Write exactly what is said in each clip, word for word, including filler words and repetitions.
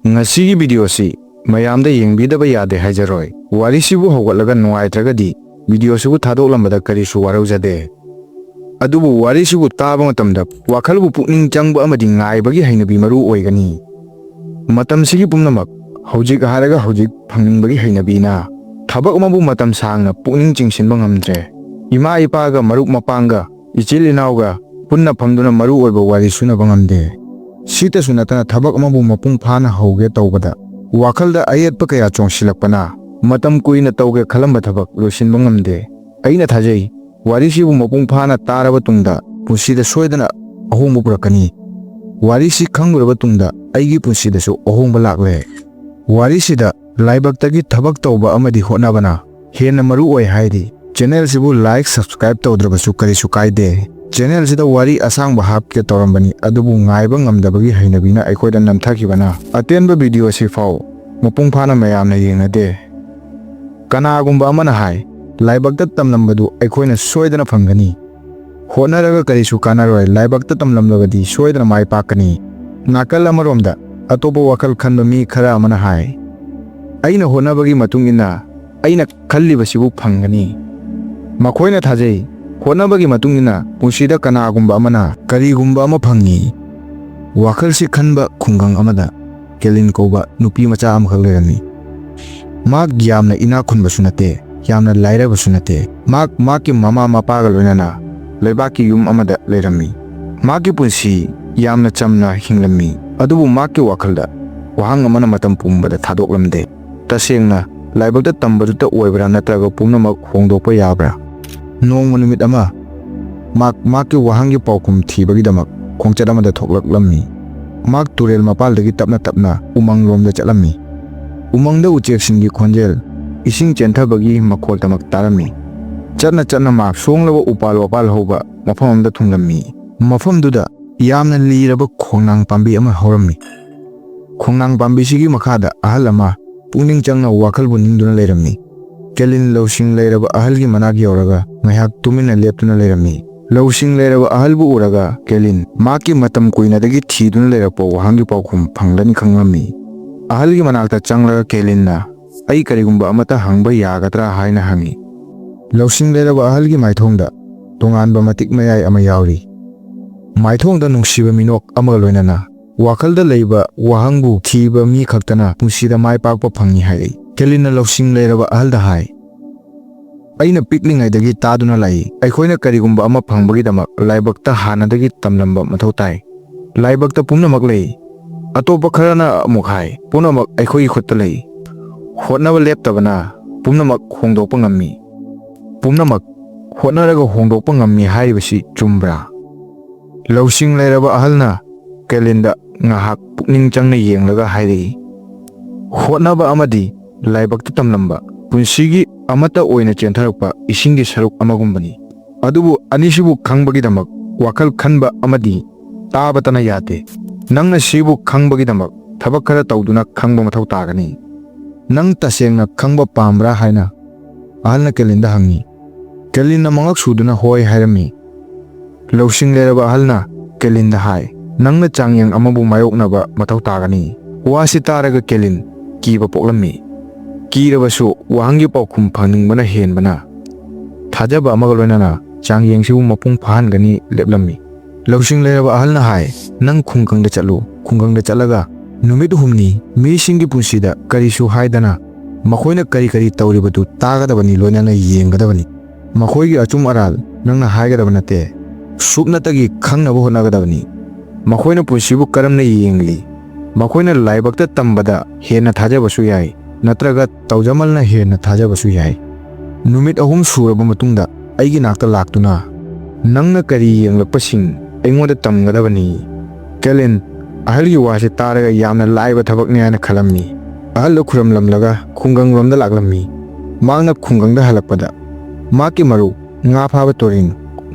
ꯉꯁꯤꯒꯤ ꯚꯤꯗꯤꯑꯣꯁꯤ ꯃꯌꯥꯝꯗ ꯌꯦꯡꯕꯤꯗꯕ ꯌꯥꯗꯦ ꯍꯥꯏꯖꯔꯣꯏ꯫ ꯋꯥꯔꯤꯁꯤꯕꯨ ꯍꯧꯒꯠꯂꯒ ꯅꯨꯡꯉꯥꯏꯇ꯭ꯔꯒꯗꯤ ꯚꯤꯗꯤꯑꯣꯁꯤꯕꯨ ꯊꯥꯗꯣꯛꯂꯝꯕꯗ ꯀꯔꯤꯁꯨ ꯋꯥꯔꯧꯖꯗꯦ꯫ ꯑꯗꯨꯕꯨ ꯋꯥꯔꯤꯁꯤꯕꯨ ꯇꯥꯕ ꯃꯇꯝꯗ ꯋꯥꯈꯜꯕꯨ ꯄꯨꯛꯅꯤꯡ ꯆꯪꯕ ꯑꯃꯗꯤ ꯉꯥꯏꯕꯒꯤ ꯍꯩꯅꯕꯤ ꯃꯔꯨ ꯑꯣꯏꯒꯅꯤ꯫ ꯃꯇꯝꯁꯤꯒꯤ ꯄꯨꯝꯅꯃꯛ ꯍꯧꯖꯤꯛ ꯍꯥꯏꯔꯒ ꯍꯧꯖꯤꯛ ꯐꯪꯅꯤꯡꯕꯒꯤ ꯍꯩꯅꯕꯤꯅ ꯊꯕꯛ ꯑꯃꯕꯨ ꯃꯇꯝ ꯁꯥꯡꯅ ꯄꯨꯛꯅꯤꯡ ꯆꯤꯡꯁꯤꯟꯕ ꯉꯝꯗ꯭ꯔꯦ꯫ ꯏꯃꯥ ꯏꯄꯥꯒ, ꯃꯔꯨꯞ ꯃꯄꯥꯡꯒ, ꯏꯆꯤꯜ ꯏꯅꯥꯎꯒ ꯄꯨꯟꯅ ꯐꯝꯗꯨꯅ ꯃꯔꯨ ꯑꯣꯏꯕ ꯋꯥꯔꯤ ꯁꯨꯅꯕ ꯉꯝꯗꯦ꯫ ꯁꯤꯇꯁꯨ ꯅꯠꯇꯅ ꯊꯕꯛ ꯑꯃꯕꯨ ꯃꯄꯨꯡ ꯐꯥꯅ ꯍꯧꯒꯦ ꯇꯧꯕꯗ ꯋꯥꯈꯜꯗ ꯑꯌꯦꯠꯄ ꯀꯌꯥ ꯆꯣꯡꯁꯤꯜꯂꯛꯄꯅ ꯃꯇꯝ ꯀꯨꯏꯅ ꯇꯧꯒꯦ ꯈꯜꯂꯝꯕ ꯊꯕꯛ ꯂꯣꯏꯁꯤꯟꯕ ꯉꯝꯗꯦ꯫ ꯑꯩꯅ ꯊꯥꯖꯩ, ꯋꯥꯔꯤꯁꯤꯕꯨ ꯃꯄꯨꯡ ꯐꯥꯅ ꯇꯥꯔꯕ ꯇꯨꯡꯗ ꯄꯨꯟꯁꯤꯗ ꯁꯣꯏꯗꯅ ꯑꯍꯣꯡꯕ ꯄꯨꯔꯛꯀꯅꯤ꯫ ꯋꯥꯔꯤꯁꯤ ꯈꯪꯂꯨꯔꯕ ꯇꯨꯡꯗ ꯑꯩꯒꯤ ꯄꯨꯟꯁꯤꯗꯁꯨ ꯑꯍꯣꯡꯕ ꯂꯥꯛꯂꯦ꯫ ꯋꯥꯔꯤꯁꯤꯗ ꯂꯥꯏꯕꯛꯇꯒꯤ ꯊꯕꯛ ꯇꯧꯕ ꯑꯃꯗꯤ ꯍꯣꯠꯅꯕꯅ ꯍꯦꯟꯅ ꯃꯔꯨ ꯑꯣꯏ ꯍꯥꯏꯔꯤ꯫ ꯆꯦꯅꯦꯜꯁꯤꯕꯨ ꯂꯥꯏꯛ, ꯁꯕꯁꯀ꯭ꯔꯥꯏꯕ ꯇꯧꯗ꯭ꯔꯕꯁꯨ ꯀꯔꯤꯁꯨ ꯀꯥꯏꯗꯦ꯫ ꯆꯦꯅꯦꯜꯁꯤꯗ ꯋꯥꯔꯤ ꯑꯁꯥꯡꯕ ꯍꯥꯞꯀꯦ ꯇꯧꯔꯝꯕꯅꯤ, ꯑꯗꯨꯕꯨ ꯉꯥꯏꯕ ꯉꯝꯗꯕꯒꯤ ꯍꯩꯅꯕꯤꯅ ꯑꯩꯈꯣꯏꯗ ꯅꯝꯊꯈꯤꯕꯅ ꯑꯇꯦꯟꯕ ꯚꯤꯗꯤꯑꯣ ꯑꯁꯤ ꯐꯥꯎ ꯃꯄꯨꯡ ꯐꯥꯅ ꯃꯌꯥꯝꯅ ꯌꯦꯡꯅꯗꯦ꯫ ꯀꯅꯥꯒꯨꯝꯕ ꯑꯃꯅ ꯍꯥꯏ, "ꯂꯥꯏꯕꯛꯇ ꯇꯝꯂꯝꯕꯗꯨ ꯑꯩꯈꯣꯏꯅ ꯁꯣꯏꯗꯅ ꯐꯪꯒꯅꯤ꯫ ꯍꯣꯠꯅꯔꯒ ꯀꯔꯤꯁꯨ ꯀꯥꯟꯅꯔꯣꯏ, ꯂꯥꯏꯕꯛꯇ ꯇꯝꯂꯝꯂꯕꯗꯤ ꯁꯣꯏꯗꯅ ꯃꯥꯏ ꯄꯥꯛꯀꯅꯤ"꯫ ꯅꯥꯀꯜ ꯑꯃꯔꯣꯝꯗ ꯑꯇꯣꯞꯄ ꯋꯥꯈꯜ ꯈꯟꯕ ꯃꯤ ꯈꯔ ꯑꯃꯅ ꯍꯥꯏ, "ꯑꯩꯅ ꯍꯣꯠꯅꯕꯒꯤ ꯃꯇꯨꯡ ꯏꯟꯅ ꯑꯩꯅ ꯈꯜꯂꯤꯕꯁꯤꯕꯨ ꯐꯪꯒꯅꯤ"꯫ ꯃꯈꯣꯏꯅ ꯊꯥꯖꯩ, ꯍꯣꯠꯅꯕꯒꯤ ꯃꯇꯨꯡ ꯏꯟꯅ ꯄꯨꯟꯁꯤꯗ ꯀꯅꯥꯒꯨꯝꯕ ꯑꯃꯅ ꯀꯔꯤꯒꯨꯝꯕ ꯑꯃ ꯐꯪꯏ꯫ ꯋꯥꯈꯜꯁꯤ ꯈꯟꯕ ꯈꯨꯡꯒꯪ ꯑꯃꯗ ꯀꯦꯂꯤꯟ ꯀꯧꯕ ꯅꯨꯄꯤ ꯃꯆꯥ ꯑꯃꯈꯛ ꯂꯩꯔꯝꯃꯤ꯫ ꯃꯍꯥꯛ ꯌꯥꯝꯅ ꯏꯅꯥꯛ ꯈꯨꯟꯕꯁꯨ ꯅꯠꯇꯦ, ꯌꯥꯝꯅ ꯂꯥꯏꯔꯕꯁꯨ ꯅꯠꯇꯦ꯫ ꯃꯍꯥꯛ ꯃꯍꯥꯛꯀꯤ ꯃꯃꯥ ꯃꯄꯥꯒ ꯂꯣꯏꯅꯅ ꯂꯩꯕꯥꯛꯀꯤ ꯌꯨꯝ ꯑꯃꯗ ꯂꯩꯔꯝꯃꯤ꯫ ꯃꯍꯥꯛꯀꯤ ꯄꯨꯟꯁꯤ ꯌꯥꯝꯅ ꯆꯝꯅ ꯍꯤꯡꯂꯝꯃꯤ, ꯑꯗꯨꯕꯨ ꯃꯍꯥꯛꯀꯤ ꯋꯥꯈꯜꯗ ꯋꯥꯍꯪ ꯑꯃꯅ ꯃꯇꯝ ꯄꯨꯝꯕꯗ ꯊꯥꯗꯣꯛꯂꯝꯗꯦ꯫ ꯇꯁꯦꯡꯅ ꯂꯥꯏꯕꯛꯇ ꯇꯝꯕꯗꯨꯇ ꯑꯣꯏꯕ꯭ꯔꯥ, ꯅꯠꯇ꯭ꯔꯒ ꯄꯨꯝꯅꯃꯛ ꯍꯣꯡꯗꯣꯛꯄ ꯌꯥꯕ꯭ꯔꯥ? ꯅꯣꯡꯃ ꯅꯨꯃꯤꯠ ꯑꯃ, ꯃꯍꯥꯛ ꯃꯍꯥꯛꯀꯤ ꯋꯥꯍꯪꯒꯤ ꯄꯥꯎꯈꯨꯝ ꯊꯤꯕꯒꯤꯗꯃꯛ ꯈꯣꯡꯆꯠ ꯑꯃꯗ ꯊꯣꯛꯂꯛꯂꯝꯃꯤ꯫ ꯃꯍꯥꯛ ꯇꯨꯔꯦꯜ ꯃꯄꯥꯜꯗꯒꯤ ꯇꯞꯅ ꯇꯞꯅ ꯎꯃꯪꯂꯣꯝꯗ ꯆꯠꯂꯝꯃꯤ꯫ ꯎꯃꯪꯗ ꯎꯆꯦꯛꯁꯤꯡꯒꯤ ꯈꯣꯟꯖꯦꯜ, ꯏꯁꯤꯡ ꯆꯦꯟꯊꯕꯒꯤ ꯃꯈꯣꯜꯇꯃꯛ ꯇꯥꯔꯝꯃꯤ꯫ ꯆꯠꯅ ꯆꯠꯅ ꯃꯍꯥꯛ ꯁꯣꯡꯂꯕ ꯎꯄꯥꯜ ꯋꯥꯄꯥꯜ ꯍꯧꯕ ꯃꯐꯝ ꯑꯃꯗ ꯊꯨꯡꯂꯝꯃꯤ꯫ ꯃꯐꯝꯗꯨꯗ ꯌꯥꯝꯅ ꯂꯤꯔꯕ ꯈꯣꯡꯅꯥꯡ ꯄꯥꯝꯕꯤ ꯑꯃ ꯍꯧꯔꯝꯃꯤ꯫ ꯈꯣꯡꯅꯥꯡ ꯄꯥꯝꯕꯤꯁꯤꯒꯤ ꯃꯈꯥꯗ ꯑꯍꯜ ꯑꯃ ꯄꯨꯛꯅꯤꯡ ꯆꯪꯅ ꯋꯥꯈꯜꯕꯨ ꯅꯤꯡꯗꯨꯅ ꯂꯩꯔꯝꯃꯤ꯫ ꯀꯦꯂꯤꯟ ꯂꯧꯁꯤꯡ ꯂꯩꯔꯕ ꯑꯍꯜꯒꯤ ꯃꯅꯥꯛ ꯌꯧꯔꯒ ꯉꯥꯏꯍꯥꯛ ꯇꯨꯃꯤꯟꯅ ꯂꯦꯞꯇꯨꯅ ꯂꯩꯔꯝꯃꯤ꯫ ꯂꯧꯁꯤꯡ ꯂꯩꯔꯕ ꯑꯍꯜꯕꯨ ꯎꯔꯒ ꯀꯦꯂꯤꯟ ꯃꯍꯥꯛꯀꯤ ꯃꯇꯝ ꯀꯨꯏꯅꯗꯒꯤ ꯊꯤꯗꯨꯅ ꯂꯩꯔꯛꯄ ꯋꯥꯍꯪꯒꯤ ꯄꯥꯎꯈꯨꯝ ꯐꯪꯂꯅꯤ ꯈꯪꯂꯝꯃꯤ꯫ ꯑꯍꯜꯒꯤ ꯃꯅꯥꯛꯇ ꯆꯪꯂꯒ ꯀꯦꯂꯤꯟꯅ, "ꯑꯩ ꯀꯔꯤꯒꯨꯝꯕ ꯑꯃꯠꯇ ꯍꯪꯕ ꯌꯥꯒꯗ꯭ꯔꯥ?" ꯍꯥꯏꯅ ꯍꯪꯉꯤ꯫ ꯂꯧꯁꯤꯡ ꯂꯩꯔꯕ ꯑꯍꯜꯒꯤ ꯃꯥꯏꯊꯣꯡꯗ ꯇꯣꯉꯥꯟꯕ ꯃꯇꯤꯛ ꯃꯌꯥꯏ ꯑꯃ ꯌꯥꯎꯔꯤ꯫ ꯃꯥꯏꯊꯣꯡꯗ ꯅꯨꯡꯁꯤꯕ ꯃꯤꯅꯣꯛ ꯑꯃꯒ ꯂꯣꯏꯅꯅ, "ꯋꯥꯈꯜꯗ ꯂꯩꯕ ꯋꯥꯍꯪꯕꯨ ꯊꯤꯕ ꯃꯤ ꯈꯛꯇꯅ ꯄꯨꯟꯁꯤꯗ ꯃꯥꯏ ꯄꯥꯛꯄ ꯐꯪꯏ" ꯍꯥꯏꯔꯛꯏ꯫ ꯀꯦꯂꯤꯟꯅ ꯂꯧꯁꯤꯡ ꯂꯩꯔꯕ ꯑꯍꯜꯗ ꯍꯥꯏ, "ꯑꯩꯅ ꯄꯤꯛꯂꯤꯉꯩꯗꯒꯤ ꯇꯥꯗꯨꯅ ꯂꯥꯛꯏ, ꯑꯩꯈꯣꯏꯅ ꯀꯔꯤꯒꯨꯝꯕ ꯑꯃ ꯐꯪꯕꯒꯤꯗꯃꯛ ꯂꯥꯏꯕꯛꯇ ꯍꯥꯟꯅꯗꯒꯤ ꯇꯝꯂꯝꯕ ꯃꯊꯧ ꯇꯥꯏ꯫ ꯂꯥꯏꯕꯛꯇ ꯄꯨꯝꯅꯃꯛ ꯂꯩ꯫" ꯑꯇꯣꯞꯄ ꯈꯔꯅ ꯑꯃꯨꯛ ꯍꯥꯏ, "ꯄꯨꯝꯅꯃꯛ ꯑꯩꯈꯣꯏꯒꯤ ꯈꯨꯠꯇ ꯂꯩ꯫ ꯍꯣꯠꯅꯕ ꯂꯦꯞꯇꯕꯅ ꯄꯨꯝꯅꯃꯛ ꯍꯣꯡꯗꯣꯛꯄ ꯉꯝꯃꯤ꯫" "ꯄꯨꯝꯅꯃꯛ ꯍꯣꯠꯅꯔꯒ ꯍꯣꯡꯗꯣꯛꯄ ꯉꯝꯃꯤ" ꯍꯥꯏꯔꯤꯕꯁꯤ ꯆꯨꯝꯕ꯭ꯔꯥ? ꯂꯧꯁꯤꯡ ꯂꯩꯔꯕ ꯑꯍꯜꯅ ꯀꯦꯂꯤꯟꯗ ꯉꯥꯏꯍꯥꯛ ꯄꯨꯛꯅꯤꯡ ꯆꯪꯅ ꯌꯦꯡꯂꯒ ꯍꯥꯏꯔꯛꯏ, "ꯍꯣꯠꯅꯕ ꯑꯃꯗꯤ ꯂꯥꯏꯕꯛꯇ ꯇꯝꯂꯝꯕ, ꯄꯨꯟꯁꯤꯒꯤ ꯑꯃꯠꯇ ꯑꯣꯏꯅ ꯆꯦꯟꯊꯔꯛꯄ ꯏꯁꯤꯡꯒꯤ ꯁꯔꯨꯛ ꯑꯃꯒꯨꯝꯕꯅꯤ꯫ ꯑꯗꯨꯕꯨ ꯑꯅꯤꯁꯤꯕꯨ ꯈꯪꯕꯒꯤꯗꯃꯛ ꯋꯥꯈꯜ ꯈꯟꯕ ꯑꯃꯗꯤ ꯇꯥꯕꯇꯅ ꯌꯥꯗꯦ꯫ ꯅꯪꯅ ꯁꯤꯕꯨ ꯈꯪꯕꯒꯤꯗꯃꯛ ꯊꯕꯛ ꯈꯔ ꯇꯧꯗꯨꯅ ꯈꯪꯕ ꯃꯊꯧ ꯇꯥꯒꯅꯤ꯫ ꯅꯪ ꯇꯁꯦꯡꯅ ꯈꯪꯕ ꯄꯥꯝꯕ꯭ꯔꯥ?" ꯍꯥꯏꯅ ꯑꯍꯜꯅ ꯀꯦꯂꯤꯟꯗ ꯍꯪꯉꯤ꯫ ꯀꯦꯂꯤꯟꯅ ꯃꯉꯛ ꯁꯨꯗꯨꯅ ꯍꯣꯏ ꯍꯥꯏꯔꯝꯃꯤ꯫ ꯂꯧꯁꯤꯡ ꯂꯩꯔꯕ ꯑꯍꯜꯅ ꯀꯦꯂꯤꯟꯗ ꯍꯥꯏ, "ꯅꯪꯅ ꯆꯥꯡꯌꯦꯡ ꯑꯃꯕꯨ ꯃꯥꯌꯣꯛꯅꯕ ꯃꯊꯧ ꯇꯥꯒꯅꯤ꯫" ꯋꯥꯁꯤ ꯇꯥꯔꯒ ꯀꯦꯂꯤꯟ ꯀꯤꯕ ꯄꯣꯛꯂꯝꯃꯤ꯫ ꯀꯤꯔꯕꯁꯨ ꯋꯥꯍꯪꯒꯤ ꯄꯥꯎꯈꯨꯝ ꯐꯪꯅꯤꯡꯕꯅ ꯍꯦꯟꯕꯅ ꯊꯥꯖꯕ ꯑꯃꯒ ꯂꯣꯏꯅꯅ ꯆꯥꯡꯌꯦꯡꯁꯤꯕꯨ ꯃꯄꯨꯡ ꯐꯥꯍꯟꯒꯅꯤ ꯂꯦꯞꯂꯝꯃꯤ꯫ ꯂꯧꯁꯤꯡ ꯂꯩꯔꯕ ꯑꯍꯜꯅ ꯍꯥꯏ, "ꯅꯪ ꯈꯨꯡꯒꯪꯗ ꯆꯠꯂꯨ꯫ ꯈꯨꯡꯒꯪꯗ ꯆꯠꯂꯒ ꯅꯨꯃꯤꯠ ꯍꯨꯝꯅꯤ ꯃꯤꯁꯤꯡꯒꯤ ꯄꯨꯟꯁꯤꯗ ꯀꯔꯤꯁꯨ ꯍꯥꯏꯗꯅ ꯃꯈꯣꯏꯅ ꯀꯔꯤ ꯀꯔꯤ ꯇꯧꯔꯤꯕꯗꯨ ꯇꯥꯒꯗꯕꯅꯤ, ꯂꯣꯏꯅꯅ ꯌꯦꯡꯒꯗꯕꯅꯤ꯫ ꯃꯈꯣꯏꯒꯤ ꯑꯆꯨꯝ ꯑꯔꯥꯜ ꯅꯪꯅ ꯍꯥꯏꯒꯗꯕ ꯅꯠꯇꯦ꯫ ꯁꯨꯞꯅꯇꯒꯤ ꯈꯪꯅꯕ ꯍꯣꯠꯅꯒꯗꯕꯅꯤ꯫ ꯃꯈꯣꯏꯅ ꯄꯨꯟꯁꯤꯕꯨ ꯀꯔꯝꯅ ꯌꯦꯡꯂꯤ? ꯃꯈꯣꯏꯅ ꯂꯥꯏꯕꯛꯇ ꯇꯝꯕꯗ ꯍꯦꯟꯅ ꯊꯥꯖꯕꯁꯨ ꯌꯥꯏ, ꯅꯠꯇ꯭ꯔꯒ ꯇꯧꯖꯃꯜꯅ ꯍꯦꯟꯅ ꯊꯥꯖꯕꯁꯨ ꯌꯥꯏ꯫ ꯅꯨꯃꯤꯠ ꯑꯍꯨꯝ ꯁꯨꯔꯕ ꯃꯇꯨꯡꯗ ꯑꯩꯒꯤ ꯅꯥꯛꯇ ꯂꯥꯛꯇꯨꯅ ꯅꯪꯅ ꯀꯔꯤ ꯌꯦꯡꯂꯛꯄꯁꯤꯡ ꯑꯩꯉꯣꯟꯗ ꯇꯝꯒꯗꯕꯅꯤ꯫" ꯀꯦꯂꯤꯟ ꯑꯍꯜꯒꯤ ꯋꯥꯁꯤ ꯇꯥꯔꯒ ꯌꯥꯝꯅ ꯂꯥꯏꯕ ꯊꯕꯛꯅꯤ ꯍꯥꯏꯅ ꯈꯜꯂꯝꯃꯤ꯫ ꯑꯍꯜꯗꯨ ꯈꯨꯔꯨꯝꯂꯝꯂꯒ ꯈꯨꯡꯒꯪꯂꯣꯝꯗ ꯂꯥꯛꯂꯝꯃꯤ꯫ ꯃꯍꯥꯛꯅ ꯈꯨꯡꯒꯪꯗ ꯍꯜꯂꯛꯄꯗ ꯃꯍꯥꯛꯀꯤ ꯃꯔꯨꯞ ꯉꯥ ꯐꯥꯕ ꯇꯣꯔꯤꯟ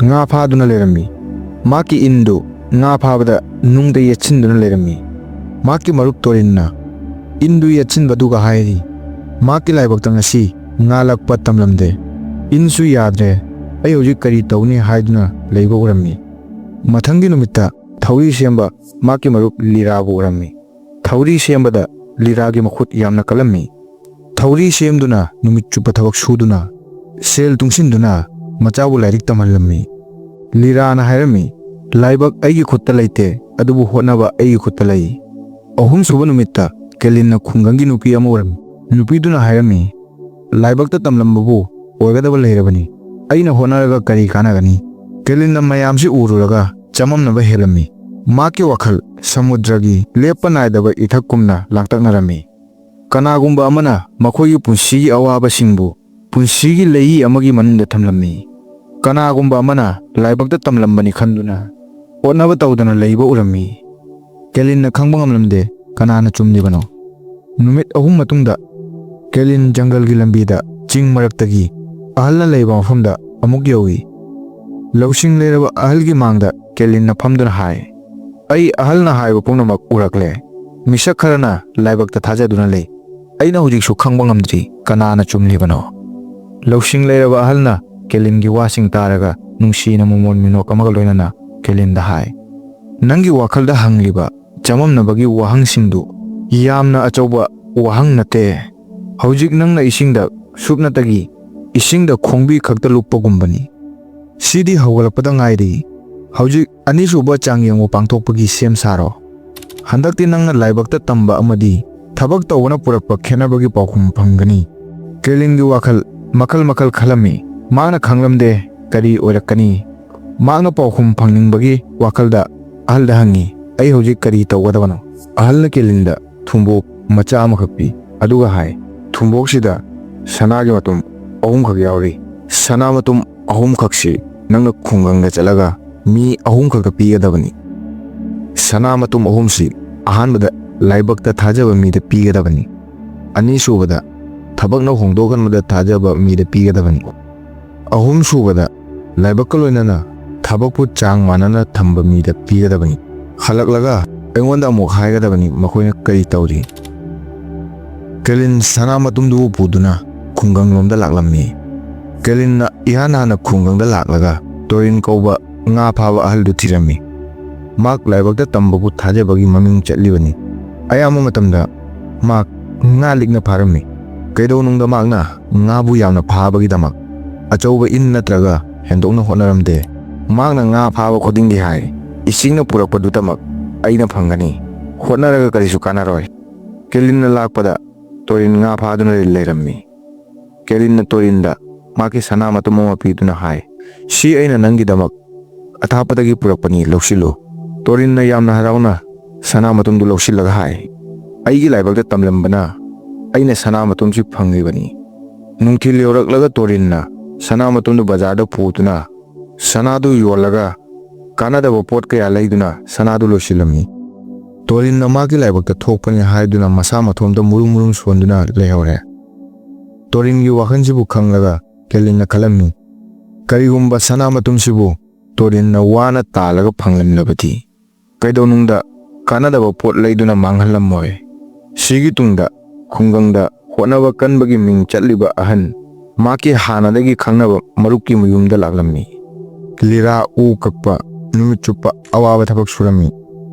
ꯉꯥ ꯐꯥꯗꯨꯅ ꯂꯩꯔꯝꯃꯤ꯫ ꯃꯍꯥꯛꯀꯤ ꯏꯟꯗꯨ ꯉꯥ ꯐꯥꯕꯗ ꯅꯨꯡꯗ ꯌꯦꯠꯁꯤꯟꯗꯨꯅ ꯂꯩꯔꯝꯃꯤ꯫ ꯃꯍꯥꯛꯀꯤ ꯃꯔꯨꯞ ꯇꯣꯔꯤꯟꯅ ꯏꯟꯗꯨ ꯌꯦꯠꯁꯤꯟꯕꯗꯨꯒ ꯍꯥꯏꯔꯤ, "ꯃꯍꯥꯛꯀꯤ ꯂꯥꯏꯕꯛꯇ ꯉꯁꯤ ꯉꯥ ꯂꯛꯄ ꯇꯝꯂꯝꯗꯦ꯫ ꯏꯟꯁꯨ ꯌꯥꯗ꯭ꯔꯦ꯫ ꯑꯩ ꯍꯧꯖꯤꯛ ꯀꯔꯤ ꯇꯧꯅꯤ?" ꯍꯥꯏꯗꯨꯅ ꯂꯩꯕ ꯎꯔꯝꯃꯤ꯫ ꯃꯊꯪꯒꯤ ꯅꯨꯃꯤꯠꯇ ꯊꯧꯔꯤ ꯁꯦꯝꯕ ꯃꯍꯥꯛꯀꯤ ꯃꯔꯨꯞ ꯂꯤꯔꯥꯕꯨ ꯎꯔꯝꯃꯤ꯫ ꯊꯧꯔꯤ ꯁꯦꯝꯕꯗ ꯂꯤꯔꯥꯒꯤ ꯃꯈꯨꯠ ꯌꯥꯝꯅ ꯀꯜꯂꯝꯃꯤ꯫ ꯊꯧꯔꯤ ꯁꯦꯝꯗꯨꯅ ꯅꯨꯃꯤꯠ ꯆꯨꯞꯄ ꯊꯕꯛ ꯁꯨꯗꯨꯅ ꯁꯦꯜ ꯇꯨꯡꯁꯤꯟꯗꯨꯅ ꯃꯆꯥꯕꯨ ꯂꯥꯏꯔꯤꯛ ꯇꯝꯍꯜꯂꯝꯃꯤ꯫ ꯂꯤꯔꯥꯅ ꯍꯥꯏꯔꯝꯃꯤ, "ꯂꯥꯏꯕꯛ ꯑꯩꯒꯤ ꯈꯨꯠꯇ ꯂꯩꯇꯦ, ꯑꯗꯨꯕꯨ ꯍꯣꯠꯅꯕ ꯑꯩꯒꯤ ꯈꯨꯠꯇ ꯂꯩ"꯫ ꯑꯍꯨꯝꯁꯨꯕ ꯅꯨꯃꯤꯠꯇ ꯀꯦꯂꯤꯟꯅ ꯈꯨꯡꯒꯪꯒꯤ ꯅꯨꯄꯤ ꯑꯃ ꯎꯔꯝꯃꯤ꯫ ꯅꯨꯄꯤꯗꯨꯅ ꯍꯥꯏꯔꯝꯃꯤ, "ꯂꯥꯏꯕꯛꯇ ꯇꯝꯂꯝꯕꯕꯨ ꯑꯣꯏꯒꯗꯕ ꯂꯩꯔꯕꯅꯤ꯫ ꯑꯩꯅ ꯍꯣꯠꯅꯔꯒ ꯀꯔꯤ ꯀꯥꯟꯅꯒꯅꯤ?" ꯀꯦꯂꯤꯟꯅ ꯃꯌꯥꯝꯁꯤ ꯎꯔꯨꯔꯒ ꯆꯃꯝꯅꯕ ꯍꯦꯜꯂꯝꯃꯤ꯫ ꯃꯍꯥꯛꯀꯤ ꯋꯥꯈꯜ ꯁꯃꯨꯗ꯭ꯔꯒꯤ ꯂꯦꯞꯄ ꯅꯥꯏꯗꯕ ꯏꯊꯛꯀꯨꯝꯅ ꯂꯥꯡꯇꯛꯅꯔꯝꯃꯤ꯫ ꯀꯅꯥꯒꯨꯝꯕ ꯑꯃꯅ ꯃꯈꯣꯏꯒꯤ ꯄꯨꯟꯁꯤꯒꯤ ꯑꯋꯥꯕꯁꯤꯡꯕꯨ ꯄꯨꯟꯁꯤꯒꯤ ꯂꯩꯏ ꯑꯃꯒꯤ ꯃꯅꯨꯡꯗ ꯊꯝꯂꯝꯃꯤ꯫ ꯀꯅꯥꯒꯨꯝꯕ ꯑꯃꯅ ꯂꯥꯏꯕꯛꯇ ꯇꯝꯂꯝꯕꯅꯤ ꯈꯟꯗꯨꯅ ꯍꯣꯠꯅꯕ ꯇꯧꯗꯅ ꯂꯩꯕ ꯎꯔꯝꯃꯤ꯫ ꯀꯦꯂꯤꯟꯅ ꯈꯪꯕ ꯉꯝꯂꯝꯗꯦ ꯀꯅꯥꯅ ꯆꯨꯝꯂꯤꯕꯅꯣ꯫ ꯅꯨꯃꯤꯠ ꯑꯍꯨꯝ ꯃꯇꯨꯡꯗ ꯀꯦꯂꯤꯟ ꯖꯪꯒꯜꯒꯤ ꯂꯝꯕꯤꯗ ꯆꯤꯡ ꯃꯔꯛꯇꯒꯤ ꯑꯍꯜꯅ ꯂꯩꯕ ꯃꯐꯝꯗ ꯑꯃꯨꯛ ꯌꯧꯏ꯫ ꯂꯧꯁꯤꯡ ꯂꯩꯔꯕ ꯑꯍꯜꯒꯤ ꯃꯥꯡꯗ ꯀꯦꯂꯤꯟꯅ ꯐꯝꯗꯨꯅ ꯍꯥꯏ, "ꯑꯩ ꯑꯍꯜꯅ ꯍꯥꯏꯕ ꯄꯨꯝꯅꯃꯛ ꯎꯔꯛꯂꯦ꯫ ꯃꯤꯁꯛ ꯈꯔꯅ ꯂꯥꯏꯕꯛꯇ ꯊꯥꯖꯗꯨꯅ ꯂꯩ꯫ ꯑꯩꯅ ꯍꯧꯖꯤꯛꯁꯨ ꯈꯪꯕ ꯉꯝꯗ꯭ꯔꯤ ꯀꯅꯥꯅ ꯆꯨꯝꯂꯤꯕꯅꯣ"꯫ ꯂꯧꯁꯤꯡ ꯂꯩꯔꯕ ꯑꯍꯜꯅ ꯀꯦꯂꯤꯟꯒꯤ ꯋꯥꯁꯤꯡ ꯇꯥꯔꯒ ꯅꯨꯡꯁꯤꯅ ꯃꯣꯃꯣꯟ ꯃꯤꯅꯣꯛ ꯑꯃꯒ ꯂꯣꯏꯅꯅ ꯀꯦꯂꯤꯟꯗ ꯍꯥꯏ, "ꯅꯪꯒꯤ ꯋꯥꯈꯜꯗ ꯍꯪꯂꯤꯕ ꯆꯃꯝꯅꯕꯒꯤ ꯋꯥꯍꯪꯁꯤꯡꯗꯨ ꯌꯥꯝꯅ ꯑꯆꯧꯕ ꯋꯥꯍꯪ ꯅꯠꯇꯦ꯫ ꯍꯧꯖꯤꯛ ꯅꯪꯅ ꯏꯁꯤꯡꯗ ꯁꯨꯞꯅꯇꯒꯤ ꯏꯁꯤꯡꯗ ꯈꯣꯡꯕꯤ ꯈꯛꯇ ꯂꯨꯞꯄꯒꯨꯝꯕꯅꯤ꯫ ꯁꯤꯗꯤ ꯍꯧꯒꯠꯂꯛꯄꯗ ꯉꯥꯏꯔꯤ꯫ ꯍꯧꯖꯤꯛ ꯑꯅꯤꯁꯨꯕ ꯆꯥꯡꯌꯦꯡꯕ ꯄꯥꯡꯊꯣꯛꯄꯒꯤ ꯁꯦꯝ ꯁꯥꯔꯣ꯫ ꯍꯟꯗꯛꯇꯤ ꯅꯪꯅ ꯂꯥꯏꯕꯛꯇ ꯇꯝꯕ ꯑꯃꯗꯤ ꯊꯕꯛ ꯇꯧꯕꯅ ꯄꯨꯔꯛꯄ ꯈꯦꯠꯅꯕꯒꯤ ꯄꯥꯎꯈꯨꯝ ꯐꯪꯒꯅꯤ"꯫ ꯀꯦꯂꯤꯟꯒꯤ ꯋꯥꯈꯜ ꯃꯈꯜ ꯃꯈꯜ ꯈꯜꯂꯝꯃꯤ꯫ ꯃꯥꯅ ꯈꯪꯂꯝꯗꯦ ꯀꯔꯤ ꯑꯣꯏꯔꯛꯀꯅꯤ꯫ ꯃꯍꯥꯛꯅ ꯄꯥꯎꯈꯨꯝ ꯐꯪꯅꯤꯡꯕꯒꯤ ꯋꯥꯈꯜꯗ ꯑꯍꯜꯗ ꯍꯪꯉꯤ, "ꯑꯩ ꯍꯧꯖꯤꯛ ꯀꯔꯤ ꯇꯧꯒꯗꯕꯅꯣ?" ꯑꯍꯜꯅ ꯀꯦꯂꯤꯟꯗ ꯊꯨꯝꯕꯣꯛ ꯃꯆꯥ ꯑꯃꯈꯛ ꯄꯤ, ꯑꯗꯨꯒ ꯍꯥꯏ, "ꯊꯨꯝꯕꯣꯛꯁꯤꯗ ꯁꯅꯥꯒꯤ ꯃꯇꯨꯝ ꯑꯍꯨꯝꯈꯛ ꯌꯥꯎꯔꯤ꯫ ꯁꯅꯥ ꯃꯇꯨꯝ ꯑꯍꯨꯝꯈꯛꯁꯤ ꯅꯪꯅ ꯈꯨꯡꯒꯪꯗ ꯆꯠꯂꯒ ꯃꯤ ꯑꯍꯨꯝꯈꯛꯇ ꯄꯤꯒꯗꯕꯅꯤ꯫ ꯁꯅꯥ ꯃꯇꯨꯝ ꯑꯍꯨꯝꯁꯤ ꯑꯍꯥꯟꯕꯗ ꯂꯥꯏꯕꯛꯇ ꯊꯥꯖꯕ ꯃꯤꯗ ꯄꯤꯒꯗꯕꯅꯤ꯫ ꯑꯅꯤꯁꯨꯕꯗ ꯊꯕꯛꯅ ꯍꯣꯡꯗꯣꯛꯍꯟꯕꯗ ꯊꯥꯖꯕ ꯃꯤꯗ ꯄꯤꯒꯗꯕꯅꯤ꯫ ꯑꯍꯨꯝꯁꯨꯕꯗ ꯂꯥꯏꯕꯛꯀ ꯂꯣꯏꯅꯅ ꯊꯕꯛꯄꯨ ꯆꯥꯡ ꯃꯥꯟꯅꯅ ꯊꯝꯕ ꯃꯤꯗ ꯄꯤꯒꯗꯕꯅꯤ꯫ ꯍꯜꯂꯛꯂꯒ ꯑꯩꯉꯣꯟꯗ ꯑꯃꯨꯛ ꯍꯥꯏꯒꯗꯕꯅꯤ ꯃꯈꯣꯏꯅ ꯀꯔꯤ ꯇꯧꯔꯤ"꯫ ꯀꯦꯂꯤꯟ ꯁꯅꯥ ꯃꯇꯨꯝꯗꯨꯕꯨ ꯄꯨꯗꯨꯅ ꯈꯨꯡꯒꯪꯂꯣꯝꯗ ꯂꯥꯛꯂꯝꯃꯤ꯫ ꯀꯦꯂꯤꯟꯅ ꯏꯍꯥꯟ ꯍꯥꯟꯅ ꯈꯨꯡꯒꯪꯗ ꯂꯥꯛꯂꯒ ꯇꯣꯔꯤꯟ ꯀꯧꯕ ꯉꯥ ꯐꯥꯕ ꯑꯍꯜꯗꯨ ꯊꯤꯔꯝꯃꯤ꯫ ꯃꯍꯥꯛ ꯂꯥꯏꯕꯛꯇ ꯇꯝꯕꯕꯨ ꯊꯥꯖꯕꯒꯤ ꯃꯃꯤꯡ ꯆꯠꯂꯤꯕꯅꯤ꯫ ꯑꯌꯥꯝꯕ ꯃꯇꯝꯗ ꯃꯍꯥꯛ ꯉꯥ ꯂꯤꯛꯅ ꯐꯥꯔꯝꯃꯤ꯫ ꯀꯩꯗꯧꯅꯨꯡꯗ ꯃꯍꯥꯛꯅ ꯉꯥꯕꯨ ꯌꯥꯝꯅ ꯐꯥꯕꯒꯤꯗꯃꯛ ꯑꯆꯧꯕ ꯏꯟ ꯅꯠꯇ꯭ꯔꯒ ꯍꯦꯟꯗꯣꯛꯅ ꯍꯣꯠꯅꯔꯝꯗꯦ꯫ ꯃꯍꯥꯛꯅ ꯉꯥ ꯐꯥꯕ ꯈꯨꯗꯤꯡꯒꯤ ꯍꯥꯏ, "ꯏꯁꯤꯡꯅ ꯄꯨꯔꯛꯄꯗꯨꯇꯃꯛ ꯑꯩꯅ ꯐꯪꯒꯅꯤ꯫ ꯍꯣꯠꯅꯔꯒ ꯀꯔꯤꯁꯨ ꯀꯥꯟꯅꯔꯣꯏ꯫" ꯀꯦꯂꯤꯟꯅ ꯂꯥꯛꯄꯗ ꯇꯣꯔꯤꯟ ꯉꯥ ꯐꯥꯗꯨꯅ ꯂꯩꯔꯝꯃꯤ꯫ ꯀꯦꯂꯤꯟꯅ ꯇꯣꯔꯤꯟꯗ ꯃꯍꯥꯛꯀꯤ ꯁꯅꯥ ꯃꯇꯨꯝ ꯑꯃ ꯄꯤꯗꯨꯅ ꯍꯥꯏ, "ꯁꯤ ꯑꯩꯅ ꯅꯪꯒꯤꯗꯃꯛ ꯑꯊꯥꯞꯄꯗꯒꯤ ꯄꯨꯔꯛꯄꯅꯤ, ꯂꯧꯁꯤꯜꯂꯨ꯫" ꯇꯣꯔꯤꯟꯅ ꯌꯥꯝꯅ ꯍꯔꯥꯎꯅ ꯁꯅꯥ ꯃꯇꯨꯝꯗꯨ ꯂꯧꯁꯤꯜꯂꯒ ꯍꯥꯏ, "ꯑꯩꯒꯤ ꯂꯥꯏꯕꯛꯇ ꯇꯝꯂꯝꯕꯅ ꯑꯩꯅ ꯁꯅꯥ ꯃꯇꯨꯝꯁꯤ ꯐꯪꯂꯤꯕꯅꯤ꯫" ꯅꯨꯡꯊꯤꯜ ꯌꯧꯔꯛꯂꯒ ꯇꯣꯔꯤꯟꯅ ꯁꯅꯥ ꯃꯇꯨꯝꯗꯨ ꯕꯖꯥꯔꯗ ꯄꯨꯗꯨꯅ ꯁꯅꯥꯗꯨ ꯌꯣꯜꯂꯒ ꯀꯥꯟꯅꯗꯕ ꯄꯣꯠ ꯀꯌꯥ ꯂꯩꯗꯨꯅ ꯁꯅꯥꯗꯨ ꯂꯣꯏꯁꯤꯜꯂꯝꯃꯤ꯫ ꯇꯣꯔꯤꯟꯅ ꯃꯥꯒꯤ ꯂꯥꯏꯕꯛꯇ ꯊꯣꯛꯄꯅꯤ ꯍꯥꯏꯗꯨꯅ ꯃꯁꯥ ꯃꯊꯣꯝꯇ ꯃꯨꯔꯨꯝ ꯃꯨꯔꯨꯝ ꯁꯣꯟꯗꯨꯅ ꯂꯩꯍꯧꯔꯦ꯫ ꯇꯣꯔꯤꯟꯒꯤ ꯋꯥꯈꯜꯁꯤꯕꯨ ꯈꯪꯂꯒ ꯀꯦꯂꯤꯟꯅ ꯈꯜꯂꯝꯃꯤ, "ꯀꯔꯤꯒꯨꯝꯕ ꯁꯅꯥ ꯃꯇꯨꯝꯁꯤꯕꯨ ꯇꯣꯔꯤꯟꯅ ꯋꯥꯅ ꯇꯥꯜꯂꯒ ꯐꯪꯂꯝꯂꯕꯗꯤ ꯀꯩꯗꯧꯅꯨꯡꯗ ꯀꯥꯟꯅꯗꯕ ꯄꯣꯠ ꯂꯩꯗꯨꯅ ꯃꯥꯡꯍꯜꯂꯝꯃꯣꯏ꯫" ꯁꯤꯒꯤ ꯇꯨꯡꯗ ꯈꯨꯡꯒꯪꯗ ꯍꯣꯠꯅꯕ ꯀꯟꯕꯒꯤ ꯃꯤꯡ ꯆꯠꯂꯤꯕ ꯑꯍꯟ, ꯃꯍꯥꯛꯀꯤ ꯍꯥꯟꯅꯗꯒꯤ ꯈꯪꯅꯕ ꯃꯔꯨꯞꯀꯤ ꯃꯌꯨꯝꯗ ꯂꯥꯛꯂꯝꯃꯤ꯫ ꯂꯤꯔꯥ ꯎ ꯀꯛꯄ ꯅꯨꯃꯤꯠ ꯆꯨꯞꯄ ꯑꯋꯥꯕ ꯊꯕꯛ ꯁꯨꯔꯝꯃꯤ꯫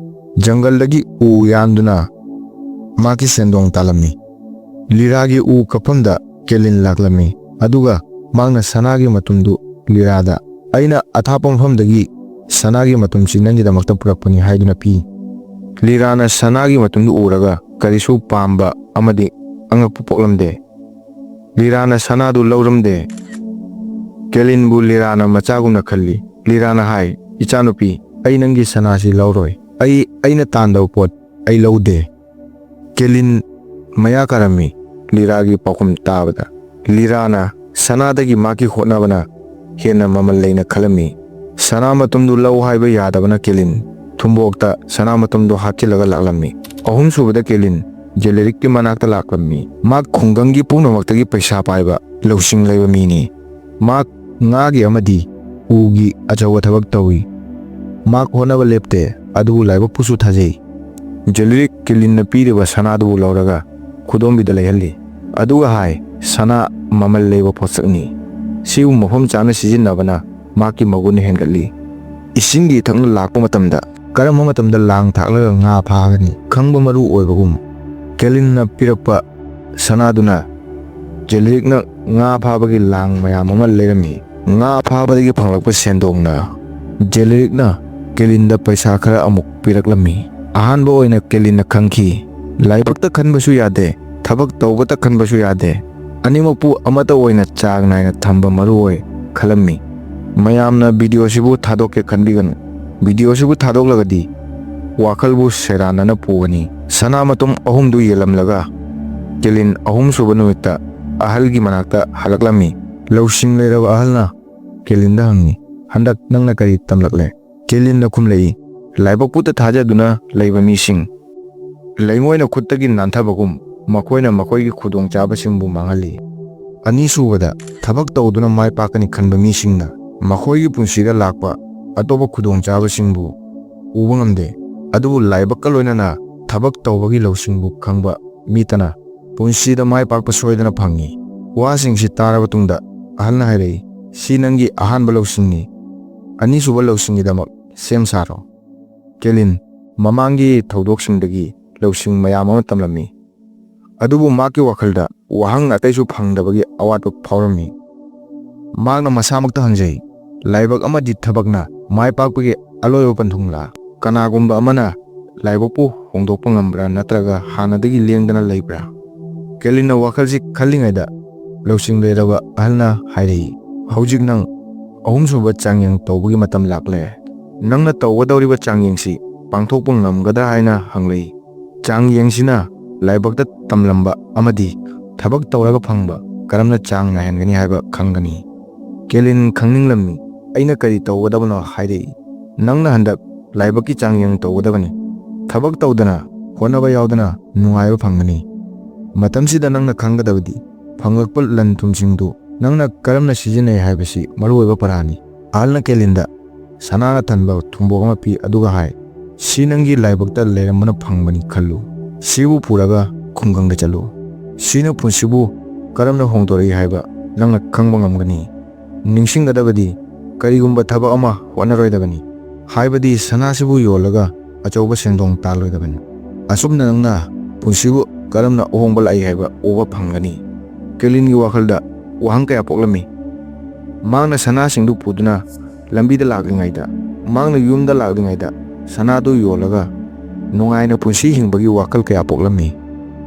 ꯖꯪꯒꯜꯗꯒꯤ ꯎ ꯌꯥꯟꯗꯨꯅ ꯃꯍꯥꯛꯀꯤ ꯁꯦꯟꯗꯣꯡ ꯇꯥꯜꯂꯝꯃꯤ꯫ ꯂꯤꯔꯥꯒꯤ ꯎ ꯀꯛꯐꯝꯗ ꯀꯦꯂꯤꯟ ꯂꯥꯛꯂꯝꯃꯤ, ꯑꯗꯨꯒ ꯃꯍꯥꯛꯅ ꯁꯅꯥꯒꯤ ꯃꯇꯨꯝꯗꯨ ꯂꯤꯔꯥꯗ, "ꯑꯩꯅ ꯑꯊꯥꯞꯄ ꯃꯐꯝꯗꯒꯤ ꯁꯅꯥꯒꯤ ꯃꯇꯨꯝꯁꯤ ꯅꯪꯒꯤꯗꯃꯛꯇ ꯄꯨꯔꯛꯄꯅꯤ" ꯍꯥꯏꯗꯨꯅ ꯄꯤ꯫ ꯂꯤꯔꯥꯅ ꯁꯅꯥꯒꯤ ꯃꯇꯨꯝꯗꯨ ꯎꯔꯒ ꯀꯔꯤꯁꯨ ꯄꯥꯝꯕ ꯑꯃꯗꯤ ꯑꯉꯛꯄ ꯄꯣꯛꯂꯝꯗꯦ꯫ ꯂꯤꯔꯥꯅ ꯁꯅꯥꯗꯨ ꯂꯧꯔꯝꯗꯦ꯫ ꯀꯦꯂꯤꯟꯕꯨ ꯂꯤꯔꯥꯅ ꯃꯆꯥꯒꯨꯝꯅ ꯈꯜꯂꯤ꯫ ꯂꯤꯔꯥꯅ ꯍꯥꯏ, "ꯏꯆꯥꯅꯨꯄꯤ, ꯑꯩ ꯅꯪꯒꯤ ꯁꯅꯥꯁꯤ ꯂꯧꯔꯣꯏ꯫ ꯑꯩ, ꯑꯩꯅ ꯇꯥꯟꯗꯕ ꯄꯣꯠ ꯑꯩ ꯂꯧꯗꯦ꯫" ꯀꯦꯂꯤꯟ ꯃꯌꯥ ꯀꯥꯔꯝꯃꯤ꯫ ꯂꯤꯔꯥꯒꯤ ꯄꯥꯎꯈꯨꯝ ꯇꯥꯕꯗ ꯂꯤꯔꯥꯅ ꯁꯅꯥꯗꯒꯤ ꯃꯍꯥꯛꯀꯤ ꯍꯣꯠꯅꯕꯅ ꯍꯦꯟꯅ ꯃꯃꯜ ꯂꯩꯅ ꯈꯜꯂꯝꯃꯤ꯫ ꯁꯅꯥ ꯃꯇꯨꯝꯗꯨ ꯂꯧ ꯍꯥꯏꯕ ꯌꯥꯗꯕꯅ ꯀꯦꯂꯤꯟ ꯊꯨꯝꯕꯣꯛꯇ ꯁꯅꯥ ꯃꯇꯨꯝꯗꯨ ꯍꯥꯞꯆꯤꯜꯂꯒ ꯂꯥꯛꯂꯝꯃꯤ꯫ ꯑꯍꯨꯝꯁꯨꯕꯗ ꯀꯦꯂꯤꯟ ꯖꯦꯂꯦꯔꯤꯛꯀꯤ ꯃꯅꯥꯛꯇ ꯂꯥꯛꯂꯝꯃꯤ꯫ ꯃꯍꯥꯛ ꯈꯨꯡꯒꯪꯒꯤ ꯄꯨꯝꯅꯃꯛꯇꯒꯤ ꯄꯩꯁꯥ ꯄꯥꯏꯕ ꯂꯧꯁꯤꯡ ꯂꯩꯕ ꯃꯤꯅꯤ꯫ ꯃꯍꯥꯛ ꯉꯥꯒꯤ ꯑꯃꯗꯤ ꯎꯒꯤ ꯑꯆꯧꯕ ꯊꯕꯛ ꯇꯧꯏ꯫ ꯃꯍꯥꯛ ꯍꯣꯠꯅꯕ ꯂꯦꯞꯇꯦ, ꯑꯗꯨꯕꯨ ꯂꯥꯏꯕꯛꯄꯨꯁꯨ ꯊꯥꯖꯩ꯫ ꯖꯦꯂꯦꯔꯤꯛ ꯀꯦꯂꯤꯟꯅ ꯄꯤꯔꯤꯕ ꯁꯅꯥꯗꯨꯕꯨ ꯂꯧꯔꯒ ꯈꯨꯗꯣꯝꯕꯤꯗ ꯂꯩꯍꯜꯂꯤ꯫ ꯑꯗꯨꯒ ꯍꯥꯏ, "ꯁꯅꯥ ꯃꯃꯜ ꯂꯩꯕ ꯄꯣꯠꯁꯛꯅꯤ꯫ ꯁꯤꯕꯨ ꯃꯐꯝ ꯆꯥꯅ ꯁꯤꯖꯤꯟꯅꯕꯅ ꯃꯍꯥꯛꯀꯤ ꯃꯒꯨꯟ ꯍꯦꯟꯒꯠꯂꯤ꯫ ꯏꯁꯤꯡꯒꯤ ꯏꯊꯛꯅ ꯂꯥꯛꯄ ꯃꯇꯝꯗ ꯀꯔꯝꯕ ꯃꯇꯝꯗ ꯂꯥꯡ ꯊꯥꯛꯂꯒ ꯉꯥ ꯐꯥꯒꯅꯤ ꯈꯪꯕ ꯃꯔꯨ ꯑꯣꯏꯕꯒꯨꯝ, ꯀꯦꯂꯤꯟꯅ ꯄꯤꯔꯛꯄ ꯁꯅꯥꯗꯨꯅ ꯖꯦꯂꯤꯔꯤꯛꯅ ꯉꯥ ꯐꯥꯕꯒꯤ ꯂꯥꯡ ꯃꯌꯥꯝ ꯑꯃ ꯂꯩꯔꯝꯃꯤ꯫ ꯉꯥ ꯐꯥꯕꯗꯒꯤ ꯐꯪꯂꯛꯄ ꯁꯦꯟꯗꯣꯡꯅ ꯖꯦꯂꯤꯔꯤꯛꯅ ꯀꯦꯂꯤꯟꯗ ꯄꯩꯁꯥ ꯈꯔ ꯑꯃꯨꯛ ꯄꯤꯔꯛꯂꯝꯃꯤ꯫ ꯑꯍꯥꯟꯕ ꯑꯣꯏꯅ ꯀꯦꯂꯤꯟꯅ ꯈꯪꯈꯤ, ꯂꯥꯏꯕꯛꯇ ꯈꯟꯕꯁꯨ ꯌꯥꯗꯦ, ꯊꯕꯛ ꯇꯧꯕꯇ ꯈꯟꯕꯁꯨ ꯌꯥꯗꯦ, ꯑꯅꯤꯃꯛꯄꯨ ꯑꯃꯠꯇ ꯑꯣꯏꯅ ꯆꯥꯡ ꯅꯥꯏꯅ ꯊꯝꯕ ꯃꯔꯨ ꯑꯣꯏ ꯈꯜꯂꯝꯃꯤ꯫ ꯃꯌꯥꯝꯅ ꯚꯤꯗꯤꯑꯣꯁꯤꯕꯨ ꯊꯥꯗꯣꯛꯀꯦ ꯈꯟꯕꯤꯒꯅꯨ꯫ ꯚꯤꯗꯤꯑꯣꯁꯤꯕꯨ ꯊꯥꯗꯣꯛꯂꯒꯗꯤ ꯋꯥꯈꯜꯕꯨ ꯁꯦꯔꯥꯟꯅꯅ ꯄꯨꯒꯅꯤ꯫ ꯁꯅꯥ ꯃꯇꯨꯝ ꯑꯍꯨꯝꯗꯨ ꯌꯦꯜꯂꯝꯂꯒ ꯀꯦꯂꯤꯟ ꯑꯍꯨꯝꯁꯨꯕ ꯅꯨꯃꯤꯠꯇ ꯑꯍꯜꯒꯤ ꯃꯅꯥꯛꯇ ꯍꯜꯂꯛꯂꯝꯃꯤ꯫ ꯂꯧꯁꯤꯡ ꯂꯩꯔꯕ ꯑꯍꯜꯅ ꯀꯦꯂꯤꯟꯗ ꯍꯪꯉꯤ, "ꯍꯟꯗꯛ ꯅꯪꯅ ꯀꯔꯤ ꯇꯝꯂꯛꯂꯦ?" ꯀꯦꯂꯤꯟꯅ ꯈꯨꯝꯂꯛꯏ, "ꯂꯥꯏꯕꯛꯄꯨꯇ ꯊꯥꯖꯗꯨꯅ ꯂꯩꯕ ꯃꯤꯁꯤꯡ ꯂꯩꯉꯣꯏꯅ ꯈꯨꯠꯇꯒꯤ ꯅꯥꯟꯊꯕꯒꯨꯝ, ꯃꯈꯣꯏꯅ ꯃꯈꯣꯏꯒꯤ ꯈꯨꯗꯣꯡꯆꯥꯕꯁꯤꯡꯕꯨ ꯃꯥꯡꯍꯜꯂꯤ꯫ ꯑꯅꯤꯁꯨꯕꯗ, ꯊꯕꯛ ꯇꯧꯗꯨꯅ ꯃꯥꯏ ꯄꯥꯛꯀꯅꯤ ꯈꯟꯕ ꯃꯤꯁꯤꯡꯅ ꯃꯈꯣꯏꯒꯤ ꯄꯨꯟꯁꯤꯗ ꯂꯥꯛꯄ ꯑꯇꯣꯞꯄ ꯈꯨꯗꯣꯡꯆꯥꯕꯁꯤꯡꯕꯨ ꯎꯕ ꯉꯝꯗꯦ, ꯑꯗꯨꯕꯨ ꯂꯥꯏꯕꯛꯀ ꯂꯣꯏꯅꯅ ꯊꯕꯛ ꯇꯧꯕꯒꯤ ꯂꯧꯁꯤꯡꯕꯨ ꯈꯪꯕ ꯃꯤꯇꯅ ꯄꯨꯟꯁꯤꯗ ꯃꯥꯏ ꯄꯥꯛꯄ ꯁꯣꯏꯗꯅ ꯐꯪꯏ꯫" ꯋꯥꯁꯤꯡꯁꯤ ꯇꯥꯔꯕ ꯇꯨꯡꯗ ꯑꯍꯜꯅ ꯍꯥꯏꯔꯛꯏ, "ꯁꯤ ꯅꯪꯒꯤ ꯑꯍꯥꯟꯕ ꯂꯧꯁꯤꯡꯅꯤ꯫ ꯑꯅꯤꯁꯨꯕ ꯂꯧꯁꯤꯡꯒꯤꯗꯃꯛ ꯁꯦꯝ ꯁꯥꯔꯣ꯫" ꯀꯦꯂꯤꯟ ꯃꯃꯥꯡꯒꯤ ꯊꯧꯗꯣꯛꯁꯤꯡꯗꯒꯤ ꯂꯧꯁꯤꯡ ꯃꯌꯥꯝ ꯑꯃ ꯇꯝꯂꯝꯃꯤ, ꯑꯗꯨꯕꯨ ꯃꯍꯥꯛꯀꯤ ꯋꯥꯈꯜꯗ ꯋꯥꯍꯪ ꯑꯇꯩꯁꯨ ꯐꯪꯗꯕꯒꯤ ꯑꯋꯥꯠꯄ ꯐꯥꯎꯔꯝꯃꯤ꯫ ꯃꯍꯥꯛꯅ ꯃꯁꯥꯃꯛꯇ ꯍꯪꯖꯩ, "ꯂꯥꯏꯕꯛ ꯑꯃꯗꯤ ꯊꯕꯛꯅ ꯃꯥꯏ ꯄꯥꯛꯄꯒꯤ ꯑꯂꯣꯏꯕ ꯄꯟꯊꯨꯡꯂꯥ? ꯀꯅꯥꯒꯨꯝꯕ ꯑꯃꯅ ꯂꯥꯏꯕꯛꯄꯨ ꯍꯣꯡꯗꯣꯛꯄ ꯉꯝꯕ꯭ꯔꯥ, ꯅꯠꯇ꯭ꯔꯒ ꯍꯥꯟꯅꯗꯒꯤ ꯂꯦꯡꯗꯅ ꯂꯩꯕ꯭ꯔꯥ?" ꯀꯦꯂꯤꯟꯅ ꯋꯥꯈꯜꯁꯤ ꯈꯜꯂꯤꯉꯩꯗ ꯂꯧꯁꯤꯡ ꯂꯩꯔꯕ ꯑꯍꯜꯅ ꯍꯥꯏꯔꯛꯏ, "ꯍꯧꯖꯤꯛ ꯅꯪ ꯑꯍꯨꯝꯁꯨꯕ ꯆꯥꯡꯌꯦꯡ ꯇꯧꯕꯒꯤ ꯃꯇꯝ ꯂꯥꯛꯂꯦ꯫ ꯅꯪꯅ ꯇꯧꯒꯗꯧꯔꯤꯕ ꯆꯥꯡꯌꯦꯡꯁꯤ ꯄꯥꯡꯊꯣꯛꯄ ꯉꯝꯒꯗ꯭ꯔꯥ ꯍꯥꯏꯅ ꯍꯪꯂꯛꯏ꯫ ꯆꯥꯡꯌꯦꯡꯁꯤꯅ ꯂꯥꯏꯕꯛꯇ ꯇꯝꯂꯝꯕ ꯑꯃꯗꯤ ꯊꯕꯛ ꯇꯧꯔꯒ ꯐꯪꯕ ꯀꯔꯝꯅ ꯆꯥꯡ ꯅꯥꯏꯍꯟꯒꯅꯤ ꯍꯥꯏꯕ ꯈꯪꯒꯅꯤ꯫" ꯀꯦꯂꯤꯟ ꯈꯪꯅꯤꯡꯂꯝꯃꯤ꯫ "ꯑꯩꯅ ꯀꯔꯤ ꯇꯧꯒꯗꯕꯅꯣ?" ꯍꯥꯏꯔꯛꯏ꯫ "ꯅꯪꯅ ꯍꯟꯗꯛ ꯂꯥꯏꯕꯛꯀꯤ ꯆꯥꯡꯌꯦꯡ ꯇꯧꯒꯗꯕꯅꯤ꯫ ꯊꯕꯛ ꯇꯧꯗꯅ, ꯍꯣꯠꯅꯕ ꯌꯥꯎꯗꯅ ꯅꯨꯡꯉꯥꯏꯕ ꯐꯪꯒꯅꯤ꯫ ꯃꯇꯝꯁꯤꯗ ꯅꯪꯅ ꯈꯪꯒꯗꯕꯗꯤ ꯐꯪꯂꯛꯄ ꯂꯟ ꯊꯨꯝꯁꯤꯡꯗꯨ ꯅꯪꯅ ꯀꯔꯝꯅ ꯁꯤꯖꯤꯟꯅꯩ ꯍꯥꯏꯕꯁꯤ ꯃꯔꯨꯑꯣꯏꯕ ꯄꯔꯥꯅꯤ꯫" ꯑꯍꯜꯅ ꯀꯦꯂꯤꯟꯗ ꯁꯅꯥꯅ ꯊꯟꯕ ꯊꯨꯝꯕꯣꯛ ꯑꯃ ꯄꯤ, ꯑꯗꯨꯒ ꯍꯥꯏ, "ꯁꯤ ꯅꯪꯒꯤ ꯂꯥꯏꯕꯛꯇ ꯂꯩꯔꯝꯕꯅ ꯐꯪꯕꯅꯤ ꯈꯜꯂꯨ꯫ ꯁꯤꯕꯨ ꯄꯨꯔꯒ ꯈꯨꯡꯒꯪꯗ ꯆꯠꯂꯨ꯫ ꯁꯤꯅ ꯄꯨꯟꯁꯤꯕꯨ ꯀꯔꯝꯅ ꯍꯣꯡꯗꯣꯔꯛꯏ ꯍꯥꯏꯕ ꯅꯪꯅ ꯈꯪꯕ ꯉꯝꯒꯅꯤ꯫ ꯅꯤꯡꯁꯤꯡꯒꯗꯕꯗꯤ, ꯀꯔꯤꯒꯨꯝꯕ ꯊꯕꯛ ꯑꯃ ꯍꯣꯠꯅꯔꯣꯏꯗꯕꯅꯤ, ꯍꯥꯏꯕꯗꯤ ꯁꯅꯥꯁꯤꯕꯨ ꯌꯣꯜꯂꯒ ꯑꯆꯧꯕ ꯁꯦꯟꯗꯣꯡ ꯇꯥꯜꯂꯣꯏꯗꯕꯅꯤ꯫ ꯑꯁꯨꯝꯅ ꯅꯪꯅ ꯄꯨꯟꯁꯤꯕꯨ ꯀꯔꯝꯅ ꯑꯍꯣꯡꯕ ꯂꯥꯛꯏ ꯍꯥꯏꯕ ꯎꯕ ꯐꯪꯒꯅꯤ? ꯀꯦꯂꯤꯟꯒꯤ ꯋꯥꯈꯜꯗ ꯋꯥꯍꯪ ꯀꯌꯥ ꯄꯣꯛꯂꯝꯃꯤ꯫ ꯃꯍꯥꯛꯅ ꯁꯅꯥꯁꯤꯡꯗꯨ ꯄꯨꯗꯨꯅ ꯂꯝꯕꯤꯗ ꯂꯥꯛꯂꯤꯉꯩꯗ, ꯃꯍꯥꯛꯅ ꯌꯨꯝꯗ ꯂꯥꯛꯂꯤꯉꯩꯗ ꯁꯅꯥꯗꯨ ꯌꯣꯜꯂꯒ ꯅꯨꯡꯉꯥꯏꯅ ꯄꯨꯟꯁꯤ ꯍꯤꯡꯕꯒꯤ ꯋꯥꯈꯜ ꯀꯌꯥ ꯄꯣꯛꯂꯝꯃꯤ꯫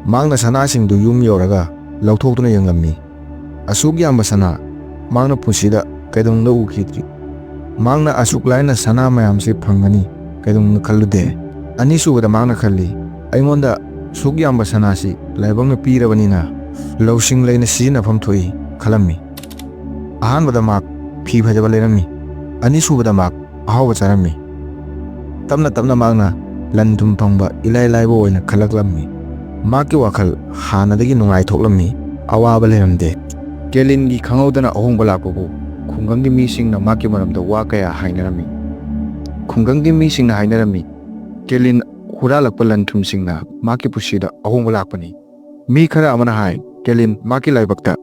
ꯃꯍꯥꯛꯅ ꯁꯅꯥꯁꯤꯡꯗꯨ ꯌꯨꯝ ꯌꯧꯔꯒ ꯂꯧꯊꯣꯛꯇꯨꯅ ꯌꯦꯡꯂꯝꯃꯤ꯫ ꯑꯁꯨꯛ ꯌꯥꯝꯕ ꯁꯅꯥ ꯃꯍꯥꯛꯅ ꯄꯨꯟꯁꯤꯗ ꯀꯩꯗꯧꯅꯨꯡꯗ ꯎꯈꯤꯗ꯭ꯔꯤ꯫ ꯃꯍꯥꯛꯅ ꯑꯁꯨꯛ ꯂꯥꯏꯅ ꯁꯅꯥ ꯃꯌꯥꯝꯁꯤ ꯐꯪꯒꯅꯤ ꯀꯩꯗꯧꯅꯨꯡꯗ ꯈꯜꯂꯨꯗꯦ꯫ ꯑꯅꯤꯁꯨꯕꯗ ꯃꯍꯥꯛꯅ ꯈꯜꯂꯤ, "ꯑꯩꯉꯣꯟꯗ ꯁꯨꯛ ꯌꯥꯝꯕ ꯁꯅꯥꯁꯤ ꯂꯥꯏꯕꯛꯅ ꯄꯤꯔꯕꯅꯤꯅ ꯂꯧꯁꯤꯡ ꯂꯩꯅ ꯁꯤꯖꯤꯟꯅꯐꯝ ꯊꯣꯛꯏ" ꯈꯜꯂꯝꯃꯤ꯫ ꯑꯍꯥꯟꯕꯗ ꯃꯍꯥꯛ ꯐꯤ ꯐꯖꯕ ꯂꯩꯔꯝꯃꯤ꯫ ꯑꯅꯤꯁꯨꯕꯗ ꯃꯍꯥꯛ ꯑꯍꯥꯎꯕ ꯆꯥꯔꯝꯃꯤ꯫ ꯇꯞꯅ ꯇꯞꯅ ꯃꯍꯥꯛꯅ ꯂꯟ ꯊꯨꯝ ꯐꯪꯕ ꯏꯂꯥꯏ ꯂꯥꯏꯕ ꯑꯣꯏꯅ ꯈꯜꯂꯛꯂꯝꯃꯤ꯫ ꯃꯍꯥꯛꯀꯤ ꯋꯥꯈꯜ ꯍꯥꯟꯅꯗꯒꯤ ꯅꯨꯡꯉꯥꯏꯊꯣꯛꯂꯝꯃꯤ, ꯑꯋꯥꯕ ꯂꯩꯔꯝꯗꯦ꯫ ꯀꯦꯂꯤꯟꯒꯤ ꯈꯪꯍꯧꯗꯅ ꯑꯍꯣꯡꯕ ꯂꯥꯛꯄꯕꯨ ꯈꯨꯡꯒꯪꯒꯤ ꯃꯤꯁꯤꯡꯅ ꯃꯍꯥꯛꯀꯤ ꯃꯔꯝꯗ ꯋꯥ ꯀꯌꯥ ꯍꯥꯏꯅꯔꯝꯃꯤ꯫ ꯈꯨꯡꯒꯪꯒꯤ ꯃꯤꯁꯤꯡꯅ ꯍꯥꯏꯅꯔꯝꯃꯤ, "ꯀꯦꯂꯤꯟ ꯍꯨꯔꯥꯜꯂꯛꯄ ꯂꯟ ꯊꯨꯝꯁꯤꯡꯅ ꯃꯍꯥꯛꯀꯤ ꯄꯨꯟꯁꯤꯗ ꯑꯍꯣꯡꯕ ꯂꯥꯛꯄꯅꯤ"꯫ ꯃꯤ ꯈꯔ ꯑꯃꯅ ꯍꯥꯏ, "ꯀꯦꯂꯤꯟ ꯃꯍꯥꯛꯀꯤ ꯂꯥꯏꯕꯛꯇ